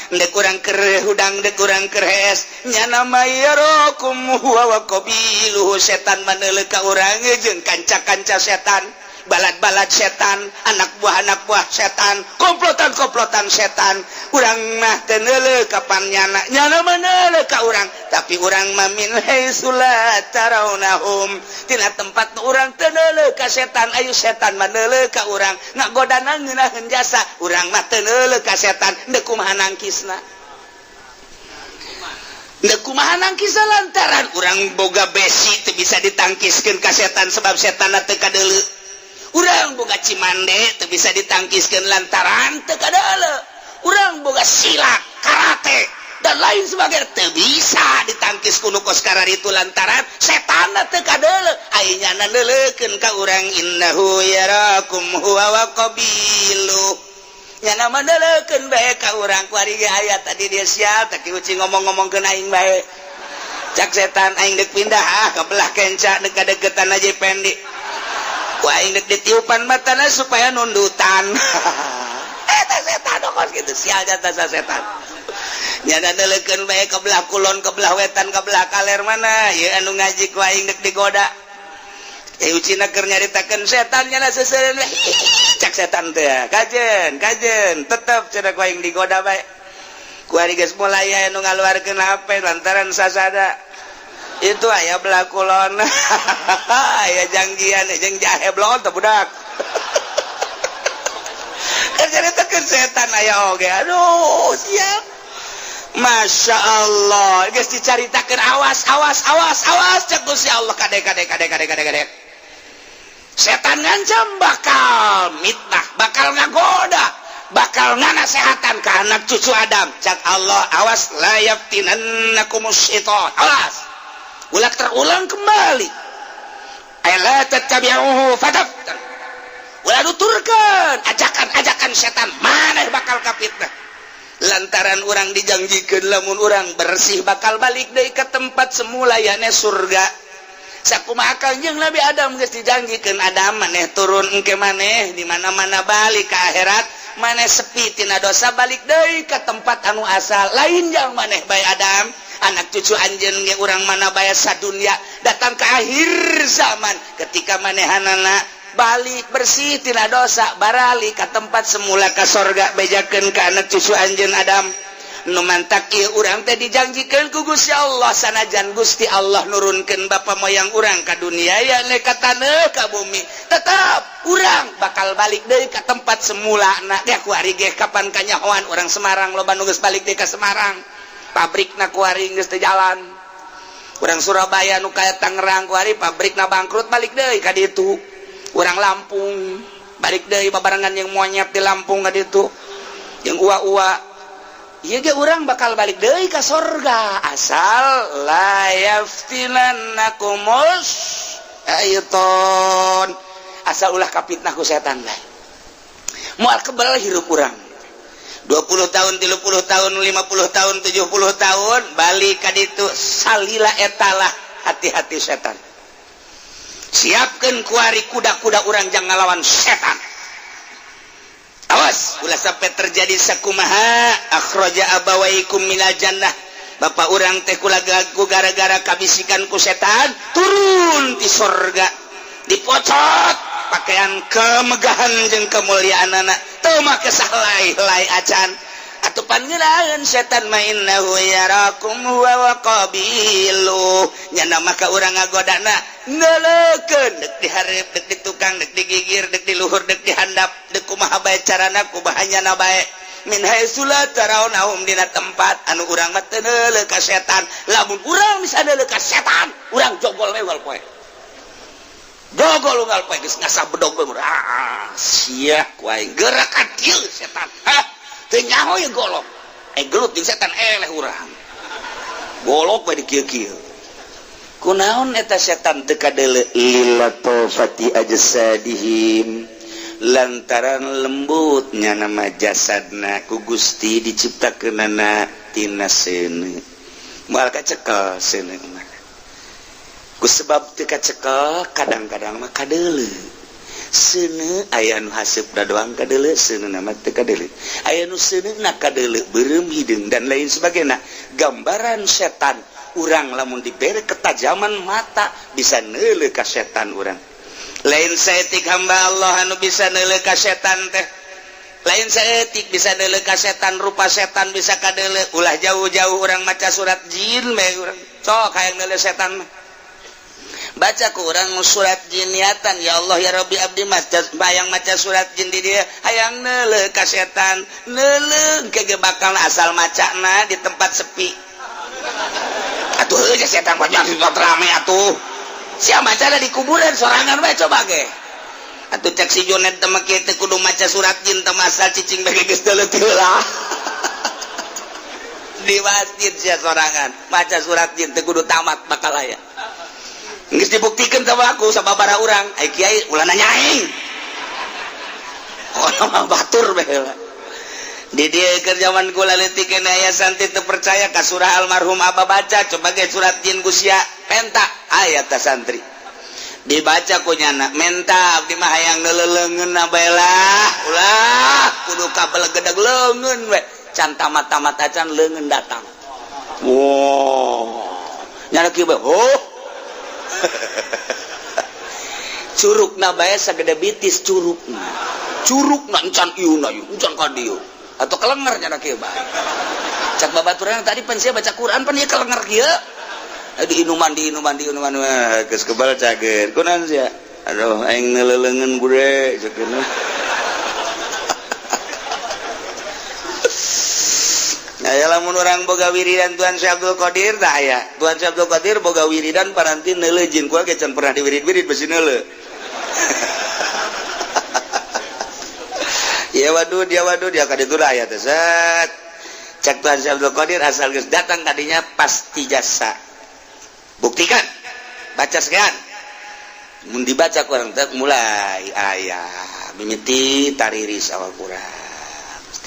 dek urang keur hudang, dek urang keur hees. Nya nama yarakum huwa wa qabiluhu, setan mah neuleuh ka urang jeung kanca-kanca setan, balad-balad setan, anak buah anak buah setan, komplotan-komplotan setan. Urang mah teu neuleuh kapan nyana, nyana mah neuleuh ka urang, tapi urang mah min haitsu la tarawnahum, tina tempat nu urang teu neuleuh ka setan. Ayo, setan mah neuleuh ka urang, ngagodana ngeunaheun jasa. Urang mah teu neuleuh ka setan. Deuk kumaha nangkisna? Deuk kumaha nangkisna? Lantaran urang boga besi teu bisa ditangkiskeun ka setan, sebab setan teu kadeuleu. Urang boga cimande teu bisa ditangkiskeun lantaran teu kadeuleu. Urang boga silat, karate, dan lain sebagainya teu bisa ditangkis ku nu kos itu lantaran setan teu kadeuleu. Ai nyana neuleukeun ka urang. Innahu yarakum huwa wa qabilu, nyana mah neuleukeun bae ka urang. Kuari ge aya tadi dia sial tak uci ngomong-ngomongkeun aing bae. Cak setan, aing dek pindah ah ke belah kenca, dek deketan aja pendek. Ku aing dek ditiupan matana supaya nundutan. Eta setan kos gitu, sial jatah setan. Nyana neuleukeun bae ke belah kulon, ke belah wetan, ke belah kaler. Mana ieu anu ngaji, ku aing dek digoda. Eh, ucina keur nyaritakeun setan, nyana seseureun. Cak setan teh, kajen kajen tetep cenah ku aing digoda bae. Ku ari geus mulai aya nu ngaluarkeun HP lantaran sasada itu aya belah kulon, aya janggian jeung jahe blon teh budak. Keur nyaritakeun setan aya oge. Aduh, siap. Masya Allah, geus dicaritakeun, awas awas awas awas, cek Gusti Allah, kade kade kade kade kade kade. Setan ngancam bakal mitnah, bakal ngagoda, bakal nganasehatan ke anak cucu Adam. Cak Allah, awas, la yaftinannakumus syaitan, awas ulah terulang kembali. La tattabi'uhu fataftan, ulah nuturkeun ajakan-ajakan setan, maneh bakal kapitnah. Lantaran urang dijanjikan lamun urang bersih bakal balik deui ke tempat semula, yakni surga. Sakumaha Kanjeng Nabi Adam geus dijanjikeun, Adam, maneh turun engke, maneh di mana-mana balik ke akhirat, maneh sepi tina dosa, balik deui ke tempat anu asal. Lain jang maneh bae Adam, anak cucu anjeun ge, urang mana bae sadunya datang ke akhir zaman, ketika manehanana balik bersih tina dosa, baralik ke tempat semula, ke sorga. Bejakeun ke anak cucu anjeun Adam. Nu mantak ieu urang teh dijanjikeun ku Gusti Allah, sanajan Gusti Allah nurunkeun bapa moyang urang ka dunia, ya ka taneuh, ka bumi, tetap urang bakal balik deui ka tempat semula. Na ya kuari ge kapan kanyahoan urang Semarang loba nu geus balik deui ka Semarang, pabrikna kuari geus teu jalan. Urang Surabaya nu kaya Tangerang kuari pabrikna bangkrut, balik deui ka ditu. Urang Lampung balik deui babarengan yang monyet di Lampung ka ditu, yang ua-ua. Ieu ge urang bakal balik deui ka sorga, asal la yaftinannakumus syaiton, asal ulah kapitnah ku setan bae. Moal kebal hirup urang 20 tahun, 30 tahun, 50 tahun, 70 tahun, balik ka ditu salila. Etalah hati-hati setan. Siapkan kuari kuda-kuda urang, jangan ngalawan setan. Awas ulah sampai terjadi sakumaha akhraja abawaikum minal jannah. Bapak urang teh ku gara-gara kabisikan ku setan turun di sorga, dipocot pakaian kemegahan jeung kemuliaan anak teu make sahlai-lai acan. Atuh pan ngeunaheun setan mah, innahu yarakum huwa wa qabilu. Nyana maka urang ngagodana neuleukeun, dek dihareup, dek di tukang, dek digigir, dek di luhur, dek dihandap, dek kumaha bae carana, kumaha nyana bae. Min haitsu la tarawnahum, dina tempat anu urang mah teu neuleuh ka setan. Lamun urang bisa neuleuh ka setan, urang jogol we unggal poe, jogol unggal poe, geus ngasah bedog bae. Ah, sia ku aing gerak ka dieu setan. Hah, teu nyaho ieu golok. Gelut jeung setan eleh urang. Golok we di kieu-kieu. Kunaon eta setan teu kadeuleu lilatofati ajsadihim, lantaran lembutnya nama jasadna ku Gusti diciptakeunana tina seuneu, moal kacekel seuneu mah. Ku sebab teu kacekel, kadang-kadang mah kadeuleu seuneu. Aya nu haseupna doang kadeuleu, seuneu mah teu kadeuleu. Aya nu seuneuna kadeuleu, beureum hideung dan lain sebagainya. Gambaran setan urang lamun dibere ketajaman mata bisa neuleu ka setan urang. Lain saeutik hamba Allah anu bisa neuleu ka setan teh, lain saeutik bisa neuleu ka setan, rupa setan bisa kadeuleu. Ulah jauh-jauh, urang maca surat jin we urang. Sok hayang neuleu setan mah, baca ku urang surat jin, niatan, "Ya Allah, ya Rabbi, abdi maca, hayang maca surat jin di dieu, hayang neuleu ka setan." Neuleu ke bakal asal macana di tempat sepi atuh. Heuh, setan banyak di tempat rame atuh. Sia maca di kuburan sorangan we, coba ge atuh. Cek si Jonet teh mah kieu, kudu maca surat jin teh, asal cicing bae geus deuleu lah. Di masjid sia sorangan maca surat jin teh kudu tamat, bakal aya. Geus dibuktikan sama aku, sama para urang. Ai kiai ulah nanya aing. Oh, mah batur bae lah. Di dieu keur zaman kula leutik keneh aya santri teu percaya ka surah almarhum Abah, baca coba ge surat jin ku sia, penta aya ta santri. Dibaca ku nyana, menta abdi mah hayang neuleuleungeun bae lah, ulah kudu kabelegedeg, leungeun we. Can tamat-tamat acan, leungeun datang. Wow, nyana kieu bae, oh, curugna bae sagede bitis curugna. Curugna encan ieu na ieu, encan ka dieu. Atau kelenger nyana kieu bae. Cak babaturan tadi pan sia baca Quran pan ieu kelenger kieu. Di inuman, di inuman, di inuman, wah, geus kebal cager. Kunaon sia? Aduh, aing neuleuleungeun bude ceukna. Nah, ya lamun urang boga wiridan Tuan Syekh Abdul Qadir tah aya. Tuan Syekh Abdul Qadir boga wiridan paranti neuleuh jin, ku ge can pernah diwirid-wirid besi neuleuh. Ya wadud, ya wadud, ya kaditu aya teh set. Cek Tuan Syekh Abdul Qadir, asal geus datang kadinya pasti jasa. Buktikan. Baca sekian. Mun dibaca kurang teh mulai aya mimiti tariris awak kurang.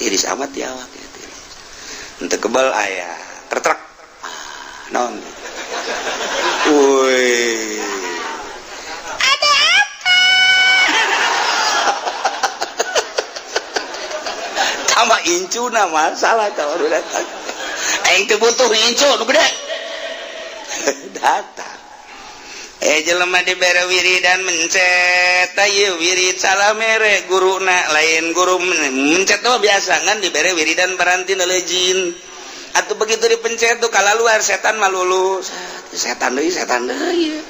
Tiris amat ya awak ya tiris. Henteu kebal aya tertrek. Ah, naon? Woi. Ada apa? Tambah incuna masalah tah baru datang. Aing teu butuh incu nu gede. Datang. Jelema dibere wiridan mencet ieu wirid, salah mere guruna, lain guru mencet mah biasa kan dibere wiridan paranti neuleuh jin. Atuh begitu dipencet tuh kalaluar setan mah lulus. Setan deui, setan deui.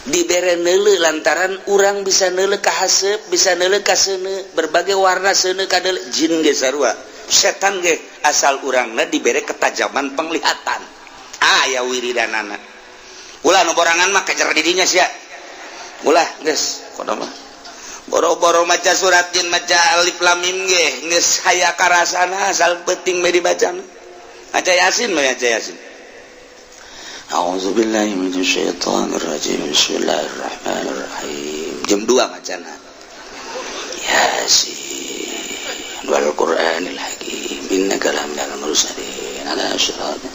Dibere neuleuh lantaran urang bisa neuleuh ka haseup, bisa neuleuh ka seuneu, berbagai warna seuneu kadeuleuh, jin ge sarua. Setan ge asal urangna dibere ketajaman penglihatan. Aya wiridanana. Ulah nu borangan mah kejar didinya sia. Ulah geus kono mah. Boro-boro maca surat jin, maca alif lam mim ge geus haya karasana, asal penting we dibaca. Maca Yasin mah, maca Yasin. A'udzubillahi minasyaitonirrajim. Bismillahirrahmanirrahim. Jam 2 macana. Yasin wal Qur'anil Hakim innaka laminal mursalin ala siratin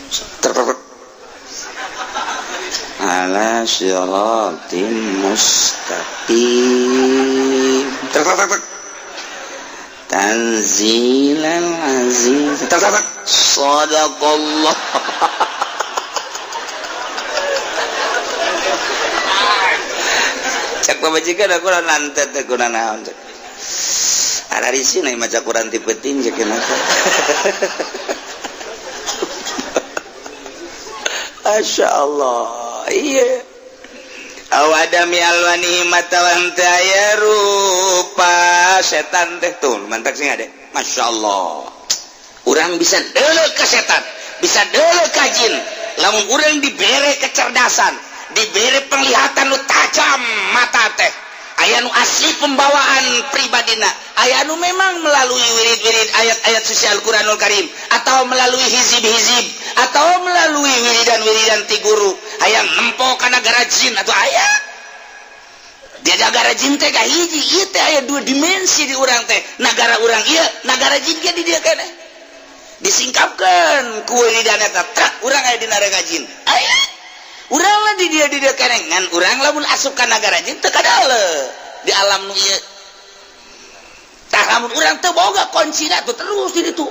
ala siratin mustaqim. Tanzilal aziz. Sadaqallah. Cek pamajikan aku nanti teh kuna naon cek. Ararisi na maca Quran ti penting cek kenapa. Masya Allah. Iya. Awadami alwani matawan teh aya rupa setan teh tuh mantak sing ade. Masya Allah. Urang bisa deuleu ka setan, bisa deuleu ka jin. Lamun urang dibere kecerdasan, dibere penglihatan nu tajam mata teh, Aya nu asli pembawaan pribadina, aya nu memang melalui wirid-wirid ayat-ayat suci Al-Qur'anul Karim atau melalui hizib-hizib atau melalui wiridan-wiridan ti guru hayang nempo ka nagara jin atau aya dia nagara jin teh kahiji. Ieu teh aya dua dimensi di urang teh, nagara urang ieu, nagara jin ge di dieu keneh. Disingkapkeun ku wiridan eta, trak urang aya di nagara jin, aya urang lah di dia keneh. Ngan urang lamun asup ka nagara jin teu kadale di alam nu ieu. Tah, lamun urang teu boga kuncina tuh terus di ditu.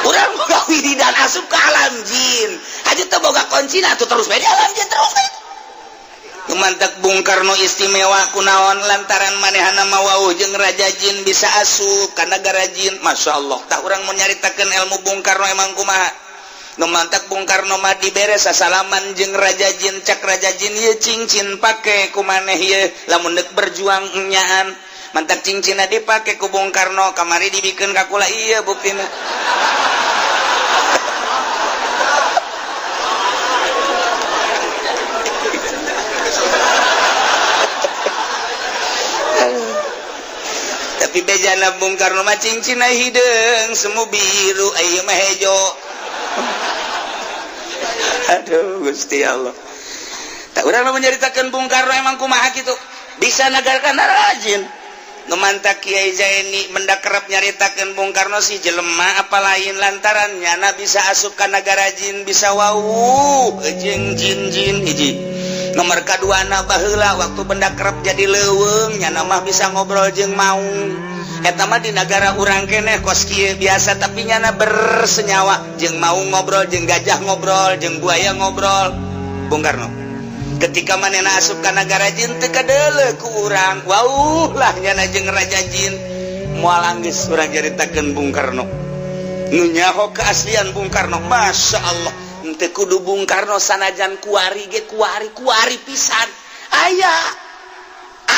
Urang boga wiridan asup ke alam jin aja, teu boga kuncina tuh terus bae di alam jin, terus bae. Mantak Bung Karno istimewa kunaon? Lantaran manehana wawuh jeung raja jin, bisa asup ka nagara jin. Masya Allah. Tah, urang mau nyaritakeun ilmu Bung Karno emang kumaha. Nu mantak Bung Karno mah dibere sasalaman jeung raja jin. Cak raja jin, "Ieu cincin pake ku maneh ieu lamun deuk berjuang nyaan." Mantak cincinna dipake ku Bung Karno, kamari dibikeun ka kula. Ieu buktina. Tapi bejana Bung Karno mah cincinna hideung semu biru, ieu mah hejo. Aduh, Gusti Allah. Tah, urang mah menyaritakeun Bung Karno emang kumaha kitu bisa nagarkan rajin. Nu mantak Kiai Zaini mendak kerap nyaritakeun Bung Karno si jelema apa lain, lantaran nyana bisa asup ka nagara jin, bisa wawuh jeung jin-jin. Hiji nomor kaduana, baheula waktu benda kerap jadi leuweung, nyana mah bisa ngobrol jeung maung. Eta mah di nagara urang keneh kos kieu biasa, tapi nyana bersenyawa jeung maung, ngobrol jeung gajah, ngobrol jeung buaya, ngobrol Bung Karno. Ketika manehna asup ka nagara jin teu kadeuleu ku urang, wawuh lah nyana jeung raja jin. Moal anggeus urang caritakeun Bung Karno nu nyaho keaslian Bung Karno. Masya Allah. Henteu kudu Bung Karno, sanajan kuari ge, kuari kuari pisan aya,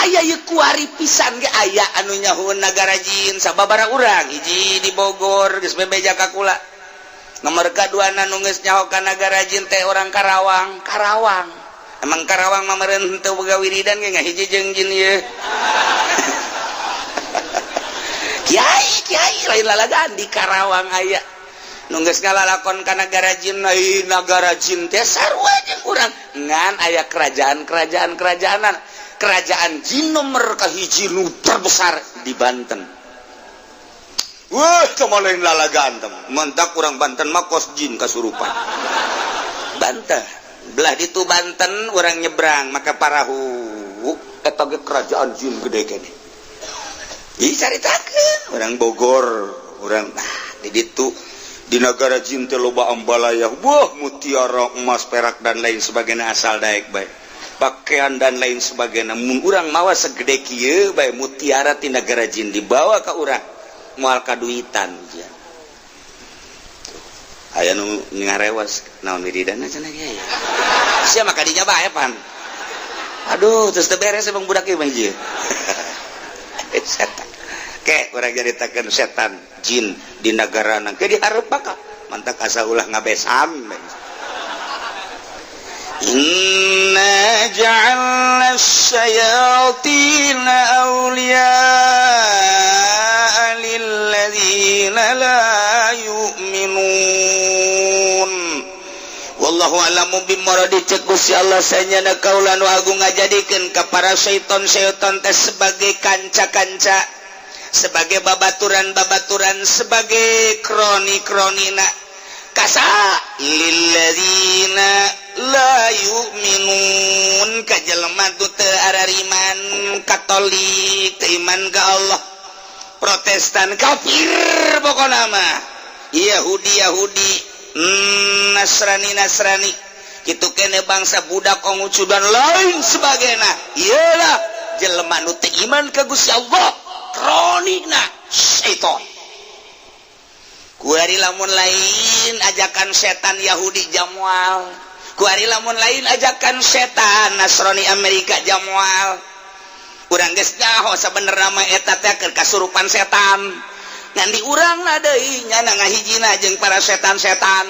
aya ye kuari pisan ge aya anu nyahoeun nagara jin. Sababara urang, hiji di Bogor geus bebeja ka kula. Nomor kadua nu geus nyaho ka nagara jin teh orang Karawang. Karawang, emang Karawang mah meureun henteu boga wiridan ge, ngahiji jeung jin ieu. Kiai kiai, lain lalagaan, di Karawang aya nu geus ngalalakon ka nagara jin. Ai nagara jin teh sarua jeung urang, ngan aya kerajaan-kerajaan kerajaanan. Kerajaan jin nomor kahiji nu terbesar di Banten. Wah, teu lain lalagaan teh. Mantak urang Banten mah kos jin kasurupan. Banten belah ditu Banten, urang nyebrang maka parahu, eta ge kerajaan jin gede keneh. Dicaritakeun orang Bogor, urang, nah, di ditu di negara jin teh loba ambalaya, wah, mutiara, emas, perak, dan lain sebagainya, asal daek bae, pakaian dan lain sebagainya. Mun urang mawa segede kieu bae mutiara ti negara jin dibawa ka urang, moal kaduitan. Ya, aya nu ngarewas, naon wiridanna cenah kieu sia mah kadinya bae pan. Aduh, terus teu beres emang budak ieu mah hiji setan. Ke urang nyaritakeun setan jin di negara ke dihareup bakal mantak asa ulah ngabesan. Inna ja'alna syayatina awliya'a lilladzina la yu'minun. Wallahu a'lamu bimuradi. Cek Gusti Allah, sanyana kaula nu agung ngajadikeun ka para syaiton-syaiton teh sebagai kanca-kanca, sebagai babaturan-babaturan, sebagai kroni-kronina kasa lilladzina la yu'minun, ka jelema nu teu arariman, Katolik teu iman ka Allah, Protestan kafir, pokona mah Yahudi Yahudi, Nasrani Nasrani gitu kene, bangsa budak Konghucu dan lain sebagainya. Iyalah jelema nu teu iman ka Gusti Allah, kronina syaiton. Kuari lamun lain ajakan setan Yahudi jamual, kuari lamun lain ajakan setan Nasrani Amerika jamual. Urang geus nyaho sabenerna mah eta teh keur kasurupan setan, ngan di urang na deui nyana ngahijina jeung para setan-setan.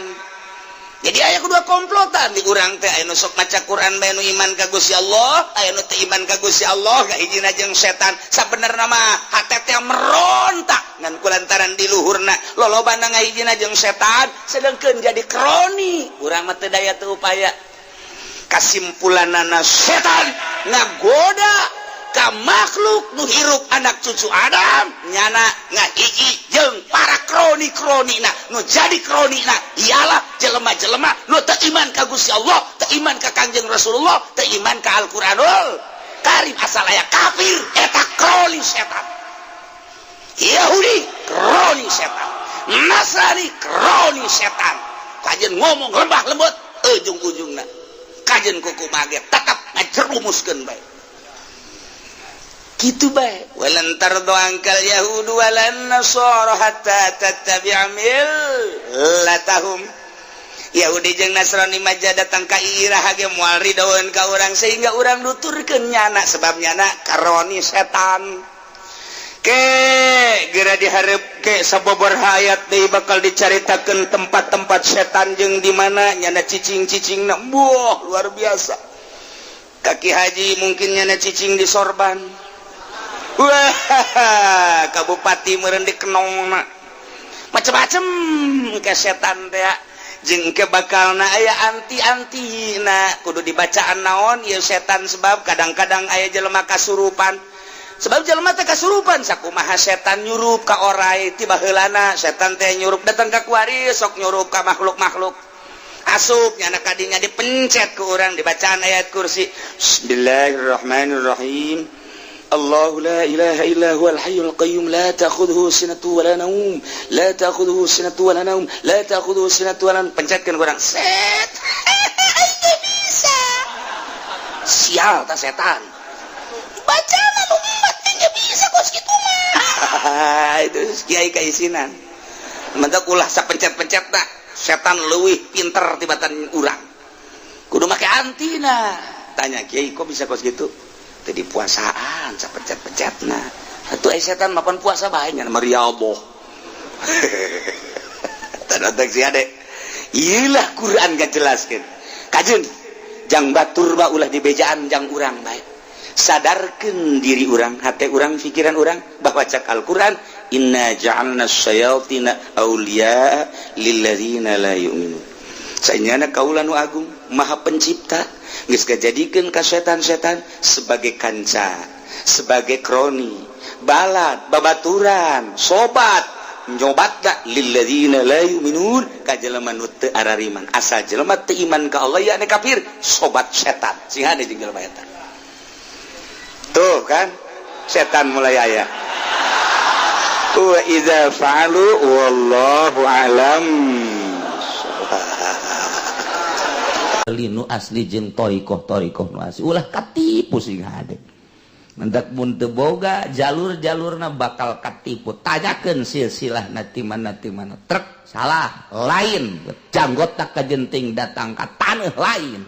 Jadi aya kedua komplotan di urang teh, aya nu sok maca Quran bae, nu iman ka Gusti Allah, aya nu teu iman ka Gusti Allah, gahijina jeung setan. Sabenerna mah hate teh merontak, ngan kulantaran di luhurna lolobana ngahijina jeung setan, sedengkeun jadi kroni. Urang mah teu daya teu upaya. Kasimpulanana, setan ngagoda ka makhluk nu hirup, anak cucu Adam, nyana ngahiji jeung para kroni-kroni. Na nu jadi kroni na ialah jelema-jelema nu teu iman ka Gusti Allah, teu iman ka Kangjeng Rasulullah, teu iman ka Al-Qur'anul Karim. Asal aya kafir, eta kroni setan. Yahudi kroni setan, Nasrani kroni setan. Kajen ngomong lembah lembut, ujung-ujungna kajen kuku mage tetap ngajerumuskeun bae kitu bae. Walan tardo angkal yahudu walan nasara hatta tattabi'a millatahum. Yahudi jeung Nasrani maja datang ka iraha ge moal ridoeun ka urang sehingga urang nuturkeun nyana, sebab nyana karoni setan. Ke gera diharap ke sabobor hayat deui bakal dicaritakeun tempat-tempat setan jeung di mana nyana cicing-cicing na. Buah, luar biasa. Kaki haji mungkin nyana cicing di sorban. Wah, kabupati meureun di kenongna, macem-macem ke setan teh. Jeung ke bakalna aya anti-anti na kudu dibacaan naon ieu setan, sebab kadang-kadang aya jelema kasurupan, sebab jelema teh kasurupan. Sakumaha setan nyurup ka orai ti baheulana, setan teh nyurup datang ka kuari, sok nyurup ka makhluk-makhluk, asup nyana kadinya, dipencet ke urang, dibacaan ayat kursi. Bismillahirrahmanirrahim. الله لا إله إلا هو الحي القيوم، لا تأخذه سنة ولا نوم، لا تأخذه سنة ولا نوم، لا تأخذه سنة ولا نوم. Pencetkan kurang set bisa sial tak setan baca umat nggak bisa kos gitu mah. Itu kiai kaisinan mentak ulah sapencet-pencet tak, setan leuwih pinter tibatan urang, kudu make antina. Tanya kiai, kok bisa kos gitu? Tadi puasaan sapencet-pencet. Nah, atuh setan mapan puasa bae nya mariaboh. Tanda si ade iyalah Quran gak jelaskan kajen jang batur ba ulah dibejaan jang urang bae. Sadarkan diri urang, hati urang, pikiran urang bahwa cak Al-Quran, inna ja'alna syayatina awliya lilladzina la yu'minun. Sanyana kaula nu agung maha pencipta geus ngajadikeun ka setan-setan sebagai kanca, sebagai kroni, balad, babaturan, sobat nyobat da lilladzina la yu'minun, ka jelema nu teu arariman. Asal jelema teu iman ka Allah, ya kafir, sobat setan. Sing hade jeung jelema eta tuh kan setan mulai aya wa idza fa'alu wallahu alam. Nu asli jeung thoriqoh, thoriqoh nu asli, ulah katipu. Sing hade mendak mun teu boga jalur-jalurna bakal katipu. Tanyakeun silsilah na ti mana, ti mana truk salah lain, janggot tak kajenting datang ka taneuh lain,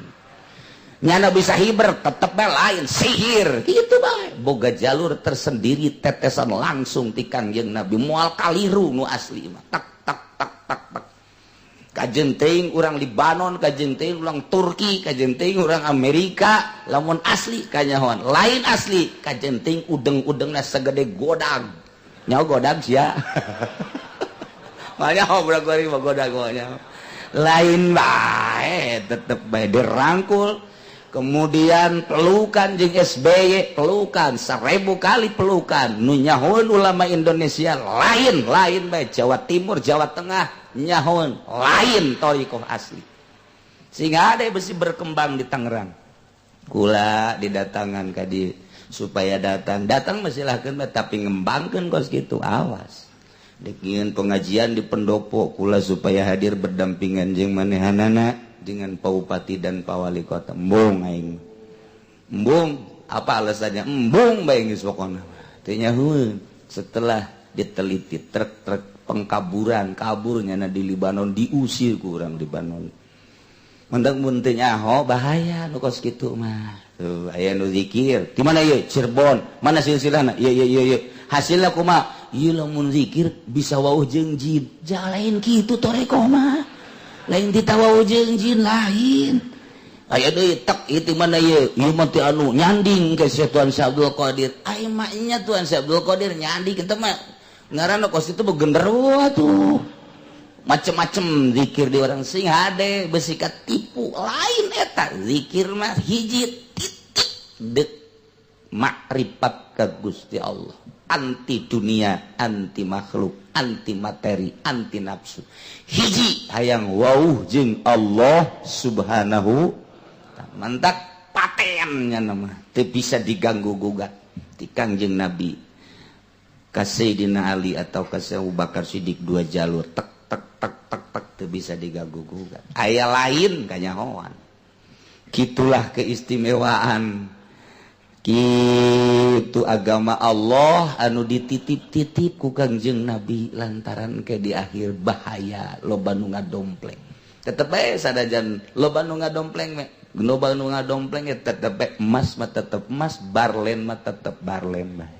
nyana bisa hiber tetep bae lain, sihir gitu bae. Boga jalur tersendiri, tetesan langsung ti Kangjeng Nabi, moal kaliru nu asli mah. Tak tak tak tak tak. Kajenting urang Libanon, kajenting urang Turki, kajenting urang Amerika, lamun asli kanyahoan. Lain asli kajenting udeng-udengna segede godag. Nyaho godag sia? Makanya budak goreng mah godag mah lain bae, tetep bae dirangkul, kemudian pelukan jeung SBY, pelukan 1000 kali, pelukan nu nyahoeun ulama Indonesia lain, lain bae. Jawa Timur, Jawa Tengah nyahoeun lain thoriqoh asli, sehingga ada besi berkembang di Tangerang. Kula didatangan kadi supaya datang datang mah silahkan, tapi ngembangkan kos gitu awas. Dikieun pengajian di pendopo kula supaya hadir berdampingan jeung manehanana dengan Pak Bupati dan Pak Wali Kota. Embung aing, embung. Apa alasannya? Embung bae geus pokona teu nyahueun. Setelah diteliti truk-truk pengkaburan, kaburnya na di Libanon, diusir ku urang Libanon. Mendak mun teu nyaho bahaya nu kos kitu mah. Tuh aya nu zikir di mana ieu? Cirebon. Mana silsilahna? Ieu, ieu, ieu, ieu. Hasilna kumaha ieu? Lamun zikir bisa wauh jeung jin. Jalain kitu thoriqoh mah. Lain titah wawuh jeung jin lain. Aya deui tek ieu mana ieu? Ieu mah teh anu nyanding ke Syekh Tuan Syekh Abdul Qadir. Ai mah nya Tuan Syekh Abdul Qadir nyanding eta mah ngaranna kos itu genderuwo tuh. Macem-macem zikir di orang sing hade besikat tipu lain eta zikir mah hiji titik dek makrifat ka Gusti Allah, anti dunia, anti makhluk, anti materi, anti nafsu, hiji hayang wauh jeung Allah Subhanahu. Mantak patennya nama teu bisa diganggu gugat ti Kangjeng Nabi ka Sayyidina Ali atau ka Abu Bakar Siddiq, dua jalur tek tek tek tek tek teu bisa diganggu gugat, aya lain kanyahoan. Gitulah keistimewaan gitu agama Allah anu dititip-titip ku Kangjeng Nabi, lantaran ke di akhir bahaya loba nu ngadompleng. Tetep bae sadajan loba nu ngadompleng me loba nu ngadompleng ya tetep bae emas mah tetep emas, barlen mah tetep barlen bae.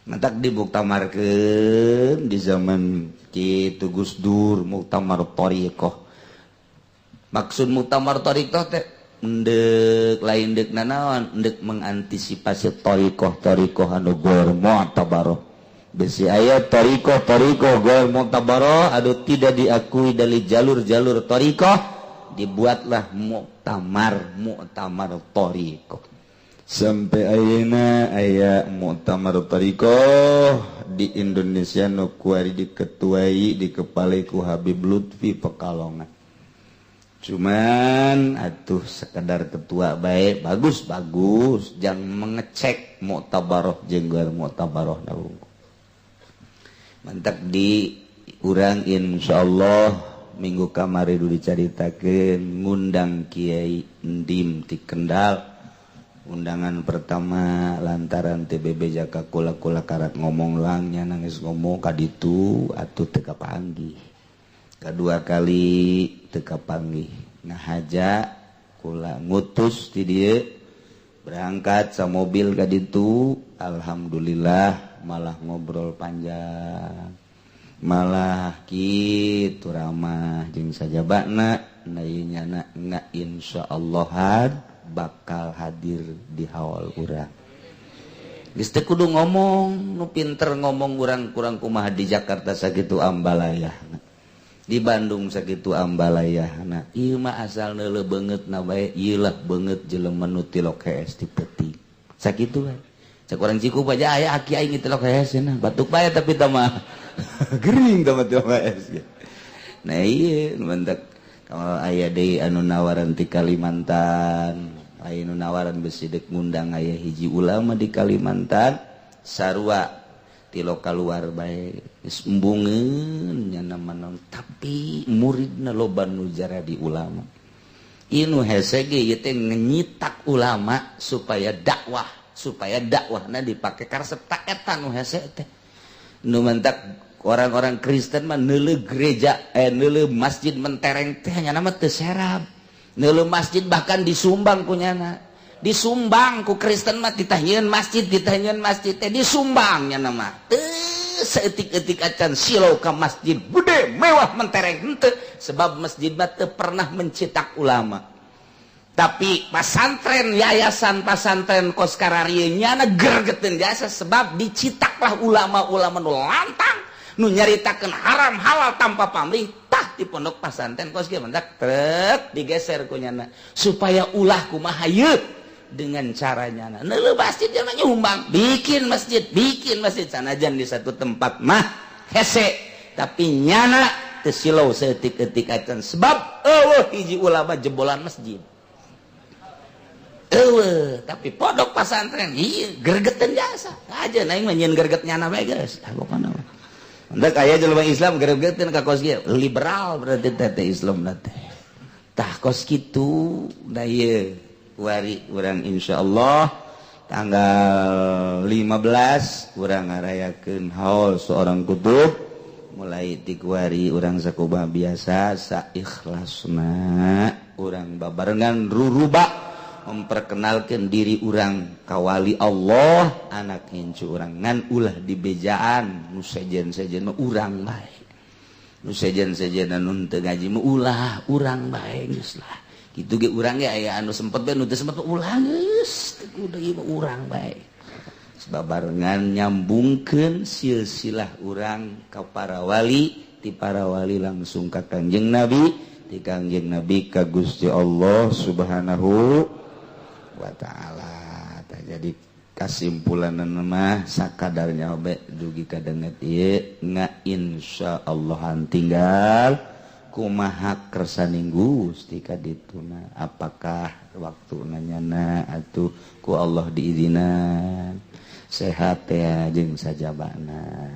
Mantak dimuktamarkeun di zaman kitu Gus Dur muktamar thariqah. Maksud muktamar thariqah teh endek lain dek nanaon, endek mengantisipasi thariqah-thariqah anu ghair mu'tabarah. Besi aya thariqah-thariqah ghair mu'tabarah anu tidak diakui dari jalur-jalur thariqah, dibuatlah muktamar muktamar thariqah. Sampai ayeuna aya muktamar thariqah di Indonesia nu kuari diketuai, dikepalai ku Habib Lutfi Pekalongan. Cuman atuh sekedar ketua baik, bagus bagus, jangan mengecek muktabaroh jeung ghair muktabaroh. Mantak di urang insyaallah minggu kamari dulu dicaritakeun ngundang Kiai Endim ti Kendal. Undangan pertama lantaran TBB jaka kula-kula karak ngomong langnya nangis ngomong kaditu atuh teu kapanggih. Kedua kali teu kapanggih, ngahaja kula ngutus ti dieu berangkat sa mobil ka ditu, alhamdulillah malah ngobrol panjang, malah kitu ramah jeung sajabana nyana nga insyaallah bakal hadir di haul urang. Geus teu kudu ngomong nu pinter ngomong urang kurang kumaha di Jakarta sakitu ambalayahna, di Bandung sakitu ambalayahna, ieu mah asal neuleuh beungeutna bae, ieu lah beungeut jelema nu tilok hees ti peuting sakitu bae. Cek urang Cikup aja aya aki aing tilok hees cenah batuk bae tapi tah mah gering tah mah tilok hees. Nah ieu mantak kalau aya deui anu nawaran ti Kalimantan, aya nu nawaran besi dek ngundang aya hiji ulama di Kalimantan sarua ti kaluar bae geus embungeun nya naon, tapi muridna loba nu jaradi ulama. Ieu nu hese ge ieu teh ngenyitak ulama supaya dakwah, supaya dakwahna dipake karesep ta eta nu hese teh. Nu mantak orang-orang Kristen mah neuleuh gereja neuleuh masjid mentereng teh nya mah teu serab. Neuleuh masjid bahkan disumbang ku nyana. Disumbang ku Kristen mah ditahieun masjid, ditahieun masjid teh disumbang nya mah. Teu saeutik-eutik acan silau ka masjid gede mewah mentereng henteu, sebab masjid mah teu pernah mencetak ulama. Tapi pasantren, yayasan pasantren kos kararieu nyana gergeteun jasa sebab dicitaklah ulama-ulama nu lantang nu nyaritakeun haram halal tanpa pamrih tah di pondok pasantren kos kieu. Mendak trek digeser ku nyana supaya ulah kumaha ieu dengan caranya. Neuleuh masjid jangan nyumbang, bikin masjid sanajan di satu tempat mah hese, tapi nyana teu silau saeutik-eutik acan sebab eueuh hiji ulama jebolan masjid eueuh. Tapi pondok pasantren ieu gergeteun jasa aja aing mah nyieun gerget nyana bae geus ah pokona mah. Hendak aya jelema Islam gergeteun ka kos kieu liberal berarti teh Islam teh tah kos kitu. Da ieu kuari urang insyaallah tanggal 15 urang ngarayakeun haul seorang kutub. Mulai ti kuari urang sakumaha biasa saikhlasna urang babarengan ruruba memperkenalkan diri urang ka wali Allah anak incu urang, ngan ulah dibejaan nu sejen-sejen mah urang bae. Nu sejen-sejen anu teu ngaji mah ulah urang bae geus lah. Kitu ge urang ge aya anu sempet bae nu teu sempet ulah geus teu kudu ieu mah urang bae. Sababarengan nyambungkeun silsilah urang ka para wali, ti para wali langsung ka Kangjeng Nabi, ti Kangjeng Nabi ka Gusti Allah Subhanahu wa taala. Tah jadi kasimpulan mah sakadarnya bae dugi kadenget ieu nga insyaallah tinggal kumaha kersaning Gusti ka dituna, apakah waktuna nyana atuh ku Allah diizinan sehat ya jeung sajabana.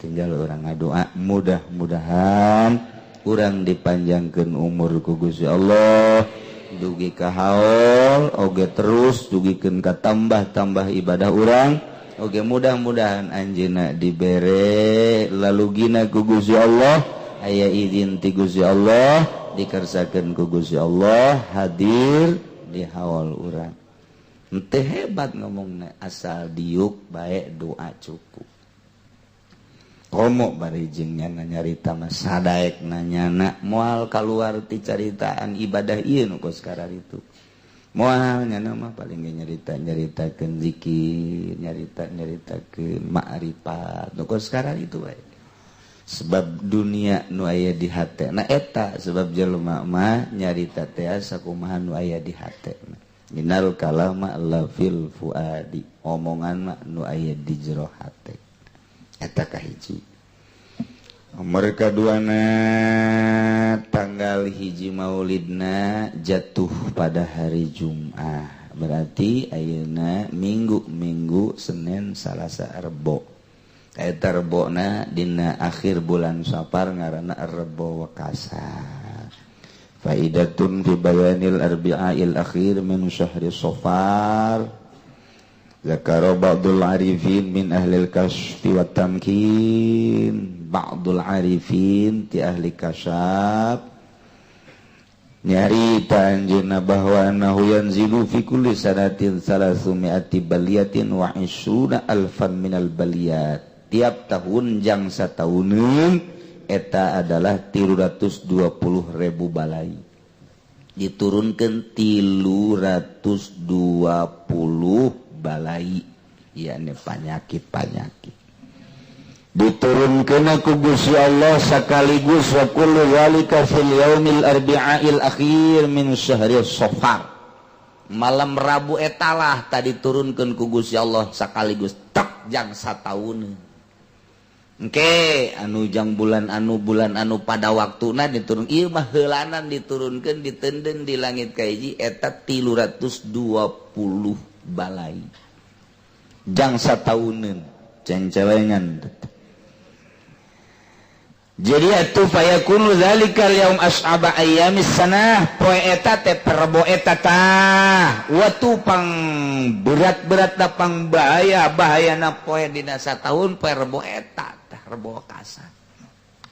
Tinggal urang ngadoa mudah-mudahan urang dipanjangkeun umur ku Gusti Allah dugi ka haul oge terus dugikeun ka tambah-tambah ibadah urang oge mudah-mudahan anjeunna dibere lalugina ku Gusti Allah, aya izin ti Gusti Allah, dikersakeun ku Gusti Allah hadir di haul urang. Henteu hebat ngomongna asal diuk bae doa cukup. Komo bari jeung nyana nyarita mah sadaek nanyana moal kaluar ti caritaan ibadah ieu nu kos kararitu. Moal nyana mah paling ge nyarita-nyaritakeun zikir, nyarita-nyaritakeun ma'rifat nu kos kararitu bae. Sebab dunia nu aya di hatena eta, sebab jelema mah nyarita teh sakumaha nu aya di hatena. Innal kalama la fil fuadi, omongan mah nu aya di jero hate. Eta kahiji. Nomor kaduana tanggal hiji Maulidna jatuh pada hari Jumat. Berarti ayeuna Minggu, Senin, Salasa, Rebo. Eta Rebona dina akhir bulan Safar ngaranna Rebo Wekasa. Faidatun fi bayanil arbi'il akhir min syahri Safar. Zakara ba'dul arifin min ahlil kasyfi wat tamkin. Ba'dul arifin ti ahli kasyaf nyarita anjeunna bahwa annahu yanzilu fi kulli sanatin 300 baliyatin wa 20 alfan minal baliyat. Tiap tahun jang satauneun eta adalah 320.000 balai. Diturunkeun 320 balai, yakni panyakit-panyakit. Diturunkeun ku Gusti Allah sakaligus wa kullu zalika fil yaumil arbi'il akhir min syahri Safar. Malam Rabu etalah tadi turunkeun ku Gusti Allah sakaligus tak jang satauneun. Engke anu jang bulan anu pada waktuna diturun ieu mah heulanan diturunkeun ditenden di langit kahiji eta 320 balai jang satauneun cengcelengan. Jadi atuh fayakunu zalikal yaum as'aba ayyamis sanah, poe eta teh perbo eta tah watu pang berat-berat da pang bahaya bahayana poe dina sataun poe rebo eta tah rebo kasa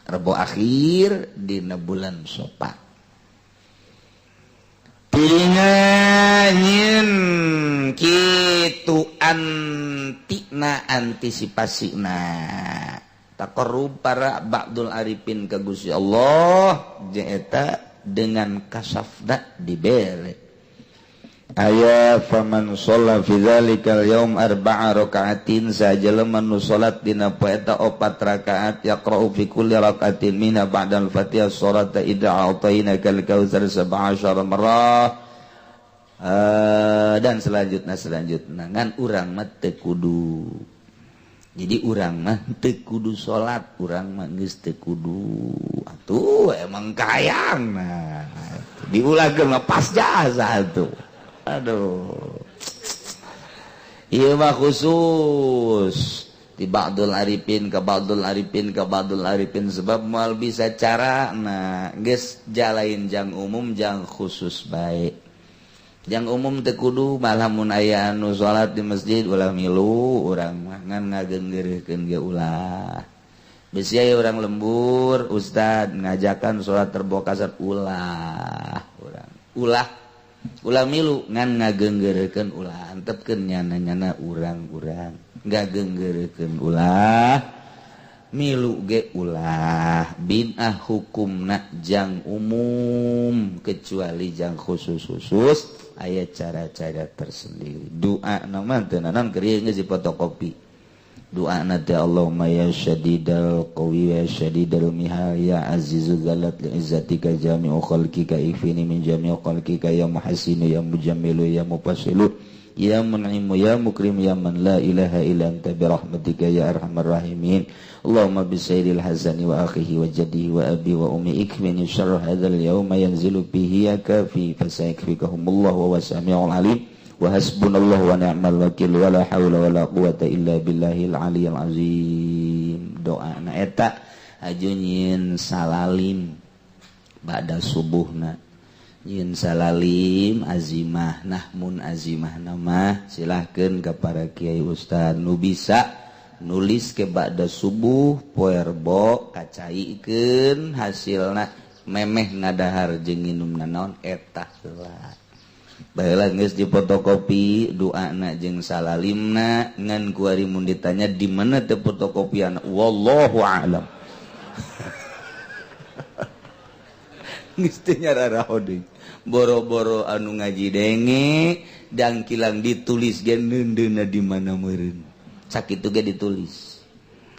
rebo akhir dina bulan Safar. Piringan nyin kitu antina antisipasina taqarrub para ba'dul arifin ka Gusti Allah jeung eta dengan kasafda dibere. Aya faman shalla fi dzalikal yaum arba'a raka'atin, sajelema nu salat dina poe eta 4 rakaat, yaqra'u fi kulli raka'atin minha ba'dal Fatihah surata idza a'tainakal kautsar 17 marrah. Dan selanjutnya ngan urang mah teu kudu. Jadi urang mah teu kudu salat, urang mah geus teu kudu. Atuh emang kayang nah. Diulahkeun mah pas jasa atuh. Aduh. Ieu mah khusus di ba'dul arifin ka ba'dul arifin ka ba'dul arifin sebab moal bisa cara nah geus jalain jang umum jang khusus bae. Jang umum teu kudu malah mun aya anu salat di masjid ulah milu urang mah ngan ngagenggeureurkeun ge ulah. Bisi aya urang lembur ustad ngajakan salat terbokasat ulah urang. Ulah milu ngan ngagenggeureurkeun ulah antepkeun nyana-nyana urang-urang ngagenggeureukeun ulah Milu ge ulah bid'ah hukumna jang umum kecuali jang khusus-khusus aya cara-cara tersendiri. Doa nama teu naon keur geus difotokopi. Doa na teh Allahumma ya syadidal qawi ya syadidal mihal ya azizu galat li izzatika jami'u khalqika ifini min jami'u khalqika ya muhassinu ya mujammilu ya mufassilu ya mun'imu ya mukrim ya man la ilaha illa anta bi rahmatika ya arhamar rahimin. Allahumma bi sayyidil hazani wa akhihi wa jaddihi wa abi wa ummi ikmini syarra hadzal yauma yanzilu bihi ya kafi fasayakfikahumullahu wa samiul alim wa hasbunallahu wa ni'mal wakil wa la haula wa la quwata illa billahil aliyil azim. Doa na eta aju nyieun salalim ba'da subuhna, nyieun salalim azimah. Nah mun azimah nama silahkeun ka para kiai ustad nu bisa nulis ke ba'da subuh poe Rebo kacaikeun hasilna memeh ngadahar jeung nginum nanaon eta heula. Baheula geus dipotokopi doana jeung salalimna ngan kuari mun ditanya di mana teh fotokopian wallahu a'lam. Geus teu nyararaho deui. Boro-boro anu ngaji denge dangkilang ditulis ge neundeunna di mana meureun. Sakitu ge ditulis.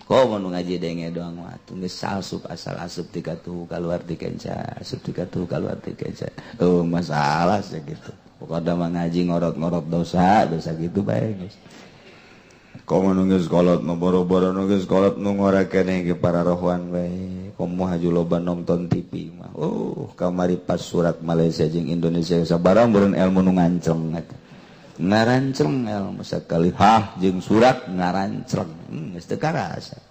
Komo nu ngaji denge doang mah atuh geus asup asal asup ti katuh kaluar ti kenca, asup ti katuh kaluar ti kenca. Oh masalah sakitu. Pokokna mah ngaji ngorot-ngorot dosa, dosa gitu bae geus. Komo nu geus kolot nu boro-boro nu geus kolot nu ngora keneh ge para rohwan bae. Komo haju loba nonton TV mah. Oh, kamari pas surat Malaysia jeung Indonesia sabarang meureun ilmu nu nganceng eta. Ngaranceng ilmu sakali hah jeung surat ngaranceng geus teu karasa.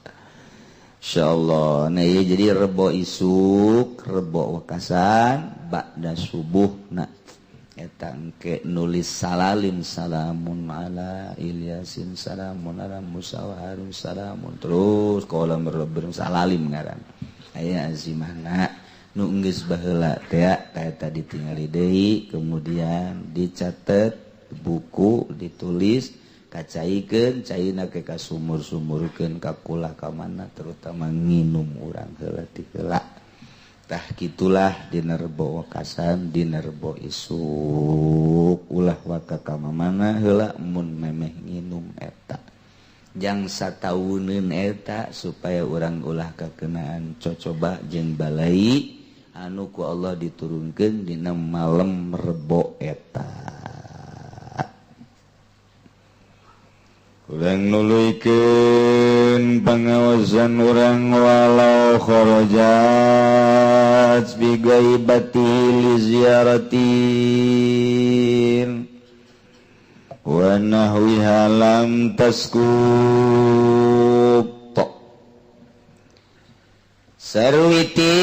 Insyaallah. Nah ieu jadi Rebo isuk, Rebo wekasan ba'da subuh na eta engke nulis salalim salamun ala Ilyasin salamun ala Musa wa Harun salamun terus qala merlebur salalim ngaran. Aya azimahna nu geus baheula teh eta ditingali deui kemudian dicatet buku ditulis kacaikeun caina ke ka sumur-sumurkeun ka kula ka mana terutama nginum urang heula ti heula. Tah kitulah dina Rebo wekasan dina Rebo isuk ulah waka ka mamana heula mun memeh nginum eta jang satauneun eta supaya urang ulah kakenaan cocoba jeung balai anu ku Allah diturunkeun dina malam Rebo eta. Urang nuluykeun pangawasan urang walau kharajat bi ghaibati li ziyaratin wa nahwiha lam taskub. Sarwiti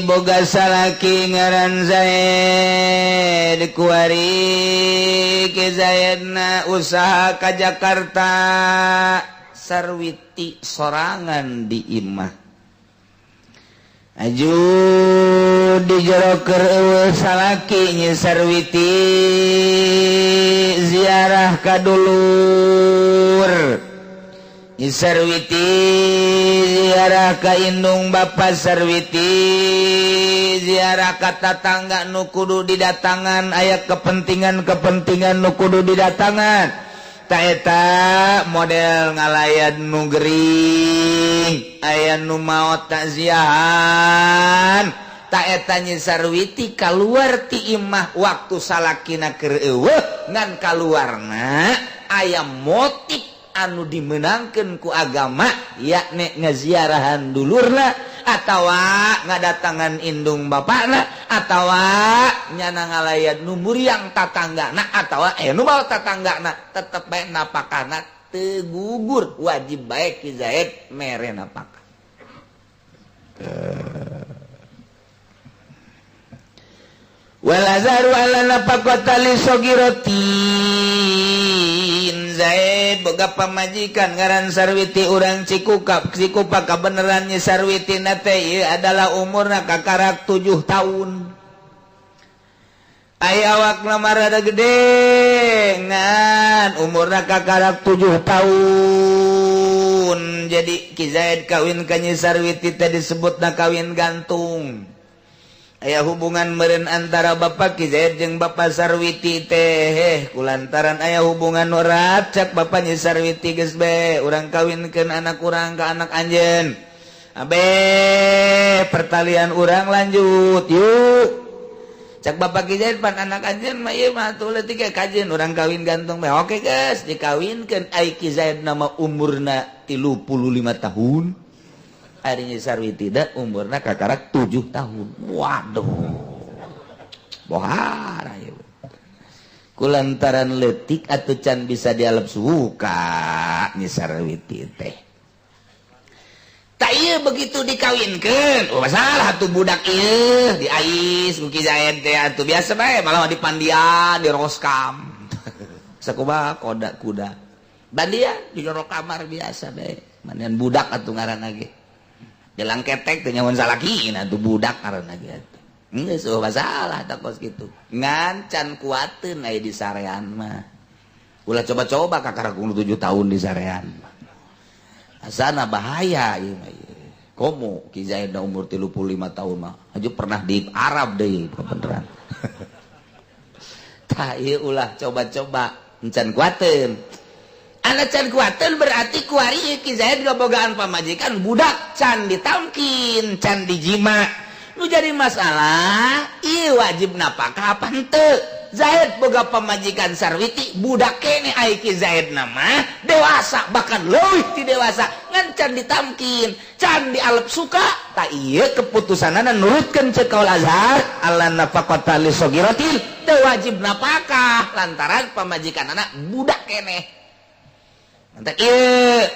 boga salaki ngaran Zaid kuari ke Zaidna usaha ka Jakarta. Sarwiti sorangan di imah aju di jero keur eueuh salaki nyi Sarwiti ziarah ka dulur. Sarwiti ziarah ka indung bapa Sarwiti ziarah ka tatangga nu kudu didatangan aya kepentingan-kepentingan nu kudu didatangan ta eta model ngalayan nu gering aya nu maot takziahan ta eta Nyi Sarwiti kaluar ti imah waktu salakina keur eueuh ngan kaluarna aya motif anu dimenangkan ku agama yakni ngaziarahan dulurna atawa ngadatangan indung bapakna atawa nyana ngalayan nu muriang tatanggana atawa nu maot tatanggana tetep bae napakana teu gugur wajib bae Ki Zaid mere napakah. Wal azharu ala nafaqata li sagiratin. Zaid boga pamajikan ngaran Sarwiti urang Cikukap Cikupa kabeneran Nyi Sarwiti na teh ieu adalah umurna kakarak 7 tahun. Aya awakna mah rada gede ngan umurna kakarak 7 tahun. tahun. Jadi Ki Zaid kawin ka Nyi Sarwiti teh disebutna kawin gantung. Aya hubungan meureun antara Bapak Ki Zaid jeung Bapak Sarwiti teh. Kulantaran aya hubungan erat cak Bapak Nyi Sarwiti geus be urang kawinkeun anak urang ka anak anjeun. Abe pertalian urang lanjut yuk. Cak Bapak Ki Zaid pan anak anjeun mah ieu mah atuh leutik ge kajeun urang kawin gantung bae. Oke geus dikawinkeun ai Ki Zaid nama umurna 35 tahun. Ari Nyi Sarwiti da umurna kakarak 7 tahun. Waduh. Bohara ieu. Kulantaran leutik atuh can bisa dialep suka Nyi Sarwiti teh. Tak iya begitu dikawinkan, oh masalah tuh budak ieu diais ku Ki Zaid teh atuh biasa bae malah dipandian di roskam. Sakumaha koda kuda. Bandian di jero kamar biasa bae. Mandian budak atuh ngaranna ge. Jelang ketek teh nyawan salakina atuh budak ngaranna ge atuh. Geus oh masalah tah kos kitu. Ngan can kuateun aya di sarean mah. Ulah coba-coba kakarak 7 tahun di sarean mah. Asana bahaya ieu mah. Komo Ki Zaid umur 35 tahun mah aju pernah di Arab deui beneran. Tah ieu ulah coba-coba encan kuateun. Ana can kuateun berarti kuari Ki Zaid ngabogaan pamajikan budak can ditamkin, can dijima. Nu jadi masalah ieu wajib napakah apa henteu? Zaid boga pamajikan Sarwiti budak kene ai Ki Zaid nama dewasa bahkan leuwih ti dewasa ngan can ditamkin can dialep suka tak ieu keputusanana nurutkeun ceuk kaul Azhar alla nafaqata li sagiratin teu wajib napakah lantaran pamajikanana budak keneh. Mantap ieu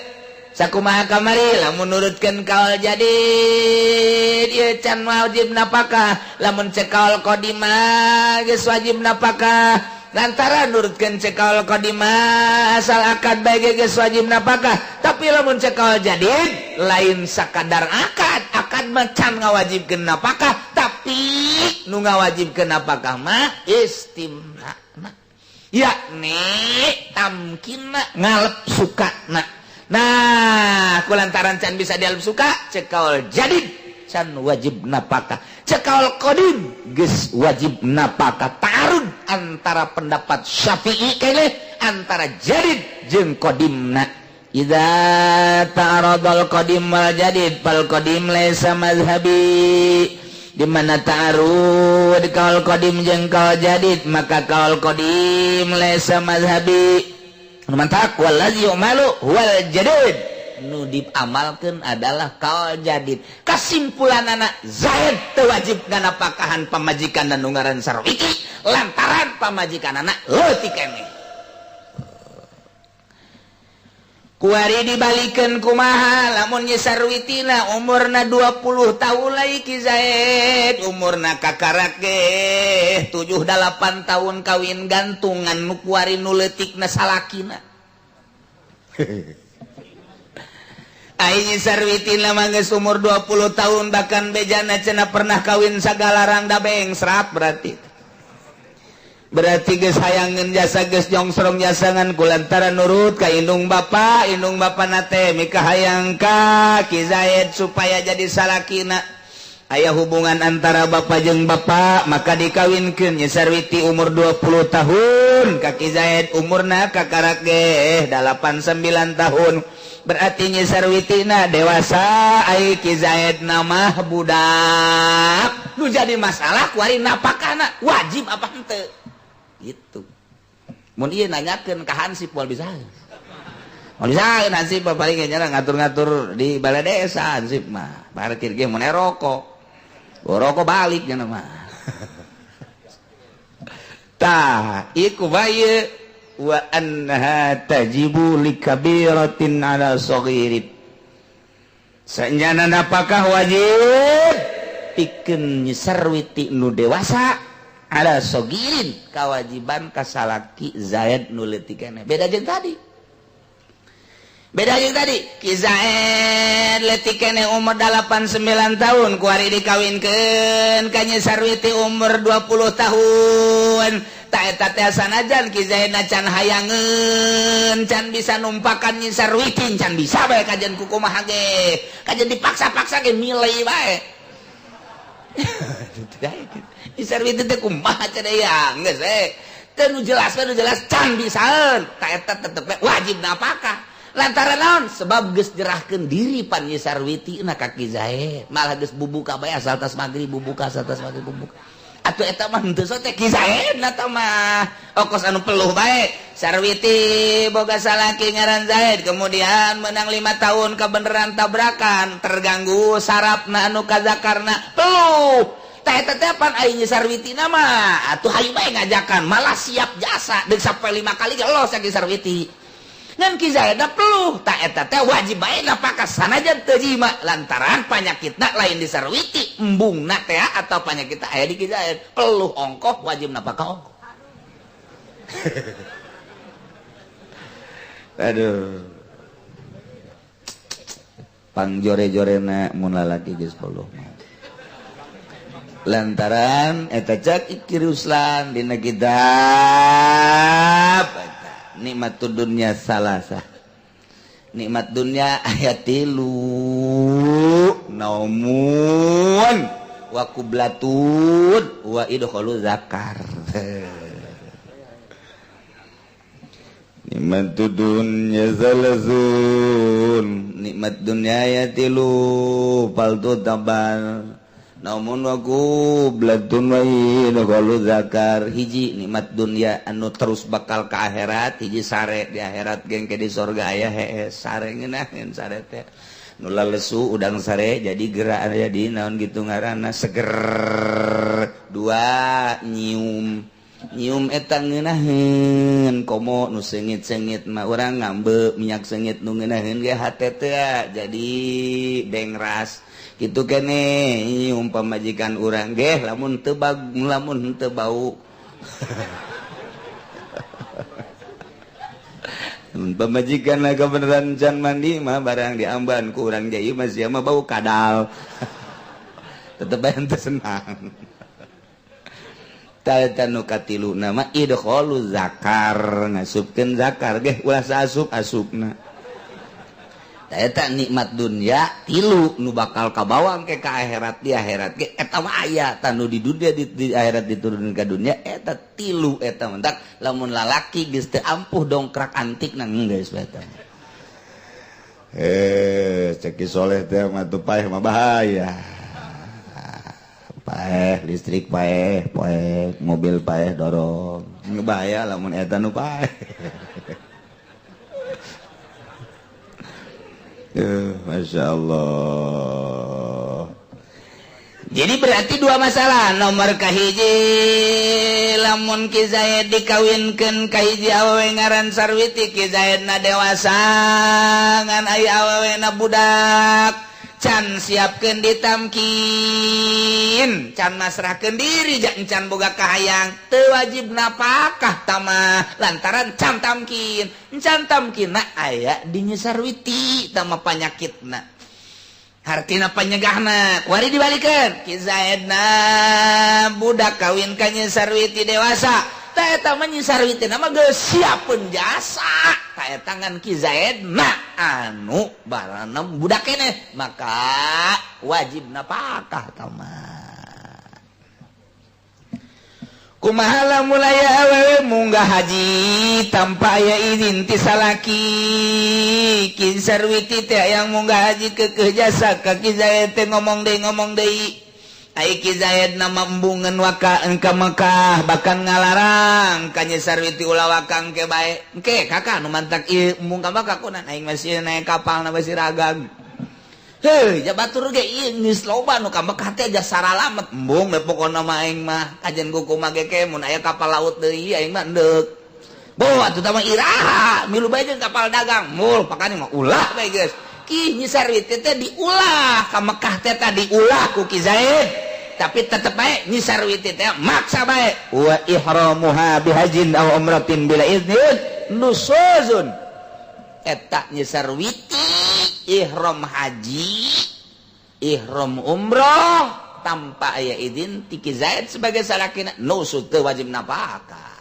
sakumaha kamari lamun nurutkeun kaul jadid ieu can wajib napakah lamun cek kaul qadimah geus wajib napakah lantaran nurutkeun cek kaul qadimah asal akad bae geus wajib napakah tapi lamun cek kaul jadid lain sakadar akad akad mah can ngawajibkeun napakah tapi nu ngawajibkeun napakah mah istimna yakni tamkinna ngalep sukana. Nah, kulantaran can bisa dialep suka cek kaul jadid can wajib napakah cek kaul qadim geus wajib napakah. Ta'arud antara pendapat Syafi'i keneh antara jadid jeung qadimna. Idza ta'aradal qadim wal jadid fal qadim laisa mazhabi. Di mana ta'arud kaul qadim jeung kaul jadid maka kaul qadim laisa mazhabi. Mantak wallazi yu'malu wal jadid nu diamalkeun adalah kaul jadid. Kesimpulanana Zaid teu wajib nganapakahan pamajikan dan nu ngaran Sarwiti lantaran pamajikanana leutik keneh. Kuari dibalikeun kumaha lamun Nyi Sarwitina umurna 20 tahun lagi Ki Zaid umurna kakarak ge 7-8 tahun kawin gantungan nu kuari nu leutikna salakina. Ai Nyi Sarwitina mah geus umur 20 tahun bahkan bejana cenah pernah kawin sagalarang da bengsrat berarti. Berarti geus hayangeun jasa geus nyongsrong jasangan kulantaran nurut ka indung bapa nate mikahayang ka Ki Zaid supaya jadi salakina. Aya hubungan antara bapa jeung bapa maka dikawinkeun Nyi Sarwiti umur 20 tahun ka Ki Zaid umurna kakarak ge 8-9 tahun. Berarti Nyi Sarwitina dewasa ai Ki Zaid mah budak. Nu jadi masalah kuari napakana wajib apa henteu? Gitu. Mun ieu nanyakeun ka Hansip moal bisa. Moal bisa Hansip paling nya ngatur-ngatur di balai desa Hansip mah. Parkir ge mun rokok. Rokok balik nya mah. Tah, ieu bae wa anha tajibu likabiratin ala saghirin. Sanjana napakah wajib pikeun Nyi Sarwiti nu dewasa ala sogirin kewajiban kasalaki Zaid nu leutik keneh. Beda jeung tadi. Beda jeung tadi Ki Zaid leutik keneh umur 8-9 tahun kuari dikawinkeun ka Nyi Sarwiti umur 20 tahun. Ta Ta eta teh sanajan Ki Zaid can hayangeun, can bisa numpakan Nyi Sarwiti, can bisa bae kajian ku kumaha ge. Kajian dipaksa-paksa ge milih bae. Nyi Sarwiti teh kumaha cenah ya, geus we. Teu nu jelas we, nu jelas can bisaeun. Ta eta tetep we wajib napakah. Lantaran naon? Sebab geus nyerahkeun diri pan Nyi Sarwiti na ka Ki Zaid. Malah geus bubuka bae asal tas magrib bubuka, asal tas magrib bubuka. Atuh eta mah henteu sote Ki Zaid na tah mah okos anu peluh bae. Sarwiti boga salaki ngaran Zaid, kemudian menang 5 tahun kebeneran tabrakan, terganggu sarafna anu kazakarna peluh. Tah eta teh pan ai Nyi Sarwiti na mah atuh hayu bae ngajakan, malah siap jasa deuk sampai 5 kali ge los Ki Sarwiti. Ngan Ki Zaid na peluh, tah eta teh wajib bae napakah sanajan teu jima lantaran panyakitna lain di Sarwiti, embungna teh atau panyakitna aya di Ki Zaid, peluh ongkoh wajib napakah ongkoh. Aduh. Pangjore-jorena mun lalaki geus peluh mah. Lantaran eta cak Iki Ruslan dina kitab nikmat dunya salasa, nikmat dunya ayat 3 naumun wa qublatun wa idkhalu zakar. Nikmat dunya salazun, nikmat dunya ayat 3 paltu tabal namun waku blatun wa idkhalu zakar. Hiji nikmat dunya anu terus bakal ke akhirat, hiji sare di akhirat gengke di sorga aya hees sare ngeunaheun sare teh nu lalesu udang sare jadi gerak jadi naon gitu ngaranna seger. Dua nyium, nyium eta ngeunaheun komo nu seungit-seungit mah urang ngambe minyak seungit nu ngeunaheun ge hate teh jadi bengras gitu kene nyium pamajikan urang ge lamun teu lamun teu bau. Pamajikan lah kebeneran can mandi mah barang diamban ku urang ge ieu mah sia mah bau kadal. Tetep bae teu senang. Ta nu katilu nama idkhalu zakar, ngasupkeun zakar ge ulah saasup asupna. Eta nikmat dunya 3 nu bakal kabawa ke ka akhirat, di akhirat ge eta mah aya tanu di dunia di akhirat diturunkeun ka dunya eta 3 eta mentak lamun lalaki geus teu ampuh dongkrak antik nang geus eta. Cek Ki Soleh teh mah teu paeh mah bahaya. Paeh listrik paeh, paeh mobil paeh dorong. Bahaya lamun eta nu paeh. Masya Allah. Jadi berarti dua masalah. Nomor kahiji lamun Ki Zaid dikawinkeun ka hiji awewe ngaran Sarwiti, Ki Zaid na dewasa ngan aya awewe na budak, can siapkeun ditamkin, can masrahkeun diri, can boga kahayang, teu wajib napakah tamah lantaran can tamkin, can tamkinna aya di Nyi Sarwiti tama panyakitna. Hartina panyegahna kuari dibalikeun Ki Zaidna budak kawin ka Nyi Sarwiti dewasa, ta eta mah Nyi Sarwiti na mah geus siapeun jasa, ta eta ngan Ki Zaidna anu barana budak keneh maka wajib napakah tama. Kumaha lamun aya awewe munggah haji tanpa aya izin ti salaki, Ki Sarwiti teh yang munggah haji keukeuh jasa ka Ki Zaid teh ngomong deui. Ai Ki Zaid na mambungeun waka ka Mekah bahkan ngalarang ka Nyi Sarwiti ulah wakang ke bae. Engke kakak nu mantak ieu embung ka Mekah kunan aing masih naik kapal na masih ragang. Heuh, ja batur ge ieu geus loba nu ka Mekah teh jasa saralamet embung we pokona mah aing mah kajian kumaha ge ke mun aya kapal laut deui aing mah endeuk. Boh atuh tah mah iraha milu bae jeung kapal dagang mul pakane mah ulah bae geus. Ki Nyi Sarwiti teh diulah ka Mekah teh tadi diulah ku Ki Zaid. Tapi tetep bae Nyi Sarwiti teh maksa bae wa ihramuha bihajin aw umratin bila iznin nusuzun. Eta Nyi Sarwiti ihram haji, ihram umroh tanpa aya izin ti Ki Zaid sebagai salakina nusuz teu wajib napakah.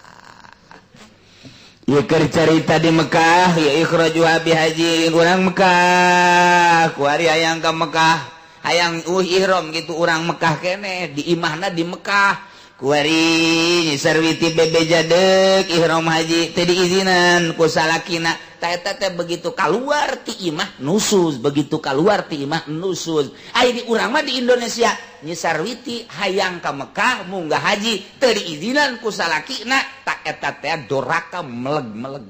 Ieu keur carita di Mekah ya. Ikhrajuha bihaji, urang Mekah kuari hayang ka Mekah, hayang ihram gitu, urang Mekah keneh, di imahna di Mekah. Kuari Nyi Sarwiti bebeja dek ihram haji, teu diizinan ku salakina. Ta eta teh begitu keluar ti imah nusuz, begitu keluar ti imah nusuz. Ai di urang mah di Indonesia, Nyi Sarwiti hayang ka Mekah munggah haji, teu diizinan ku salakina, tak eta teh doraka meleg-meleg.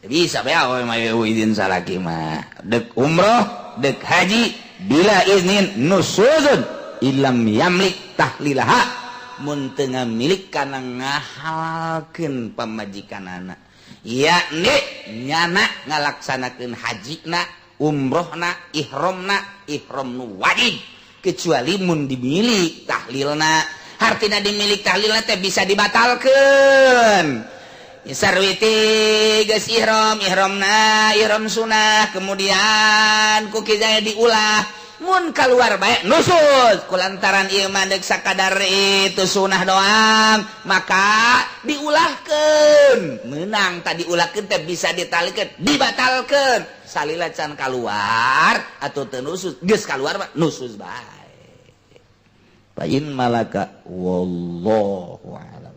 Bisa bae mah izin salaki mah, dek umroh dek haji bila iznin nusuzun ilam yamlik tahlilaha, mun teu milik kana ngahalalkeun pamajikanana, yakni nyana ngalaksanakeun hajina, umrohna, ihramna, ihram nu wajib, kecuali mun dimilik tahlilna. Hartina dimilik tahlilna teh bisa dibatalkeun. Sarwiti geus ihram, ihramna ihram sunah, kemudian ku Ki diulah, mun keluar bae nusuz. Kulantaran ieu mah deuk sakadar itu sunah doang, maka diulahkeun menang. Tadi ulahkeun teh bisa ditalikeun, dibatalkeun salila can keluar atau teu nusuz. Geus keluar mah nusuz bae. Fa in malaka, wallahu a'lam.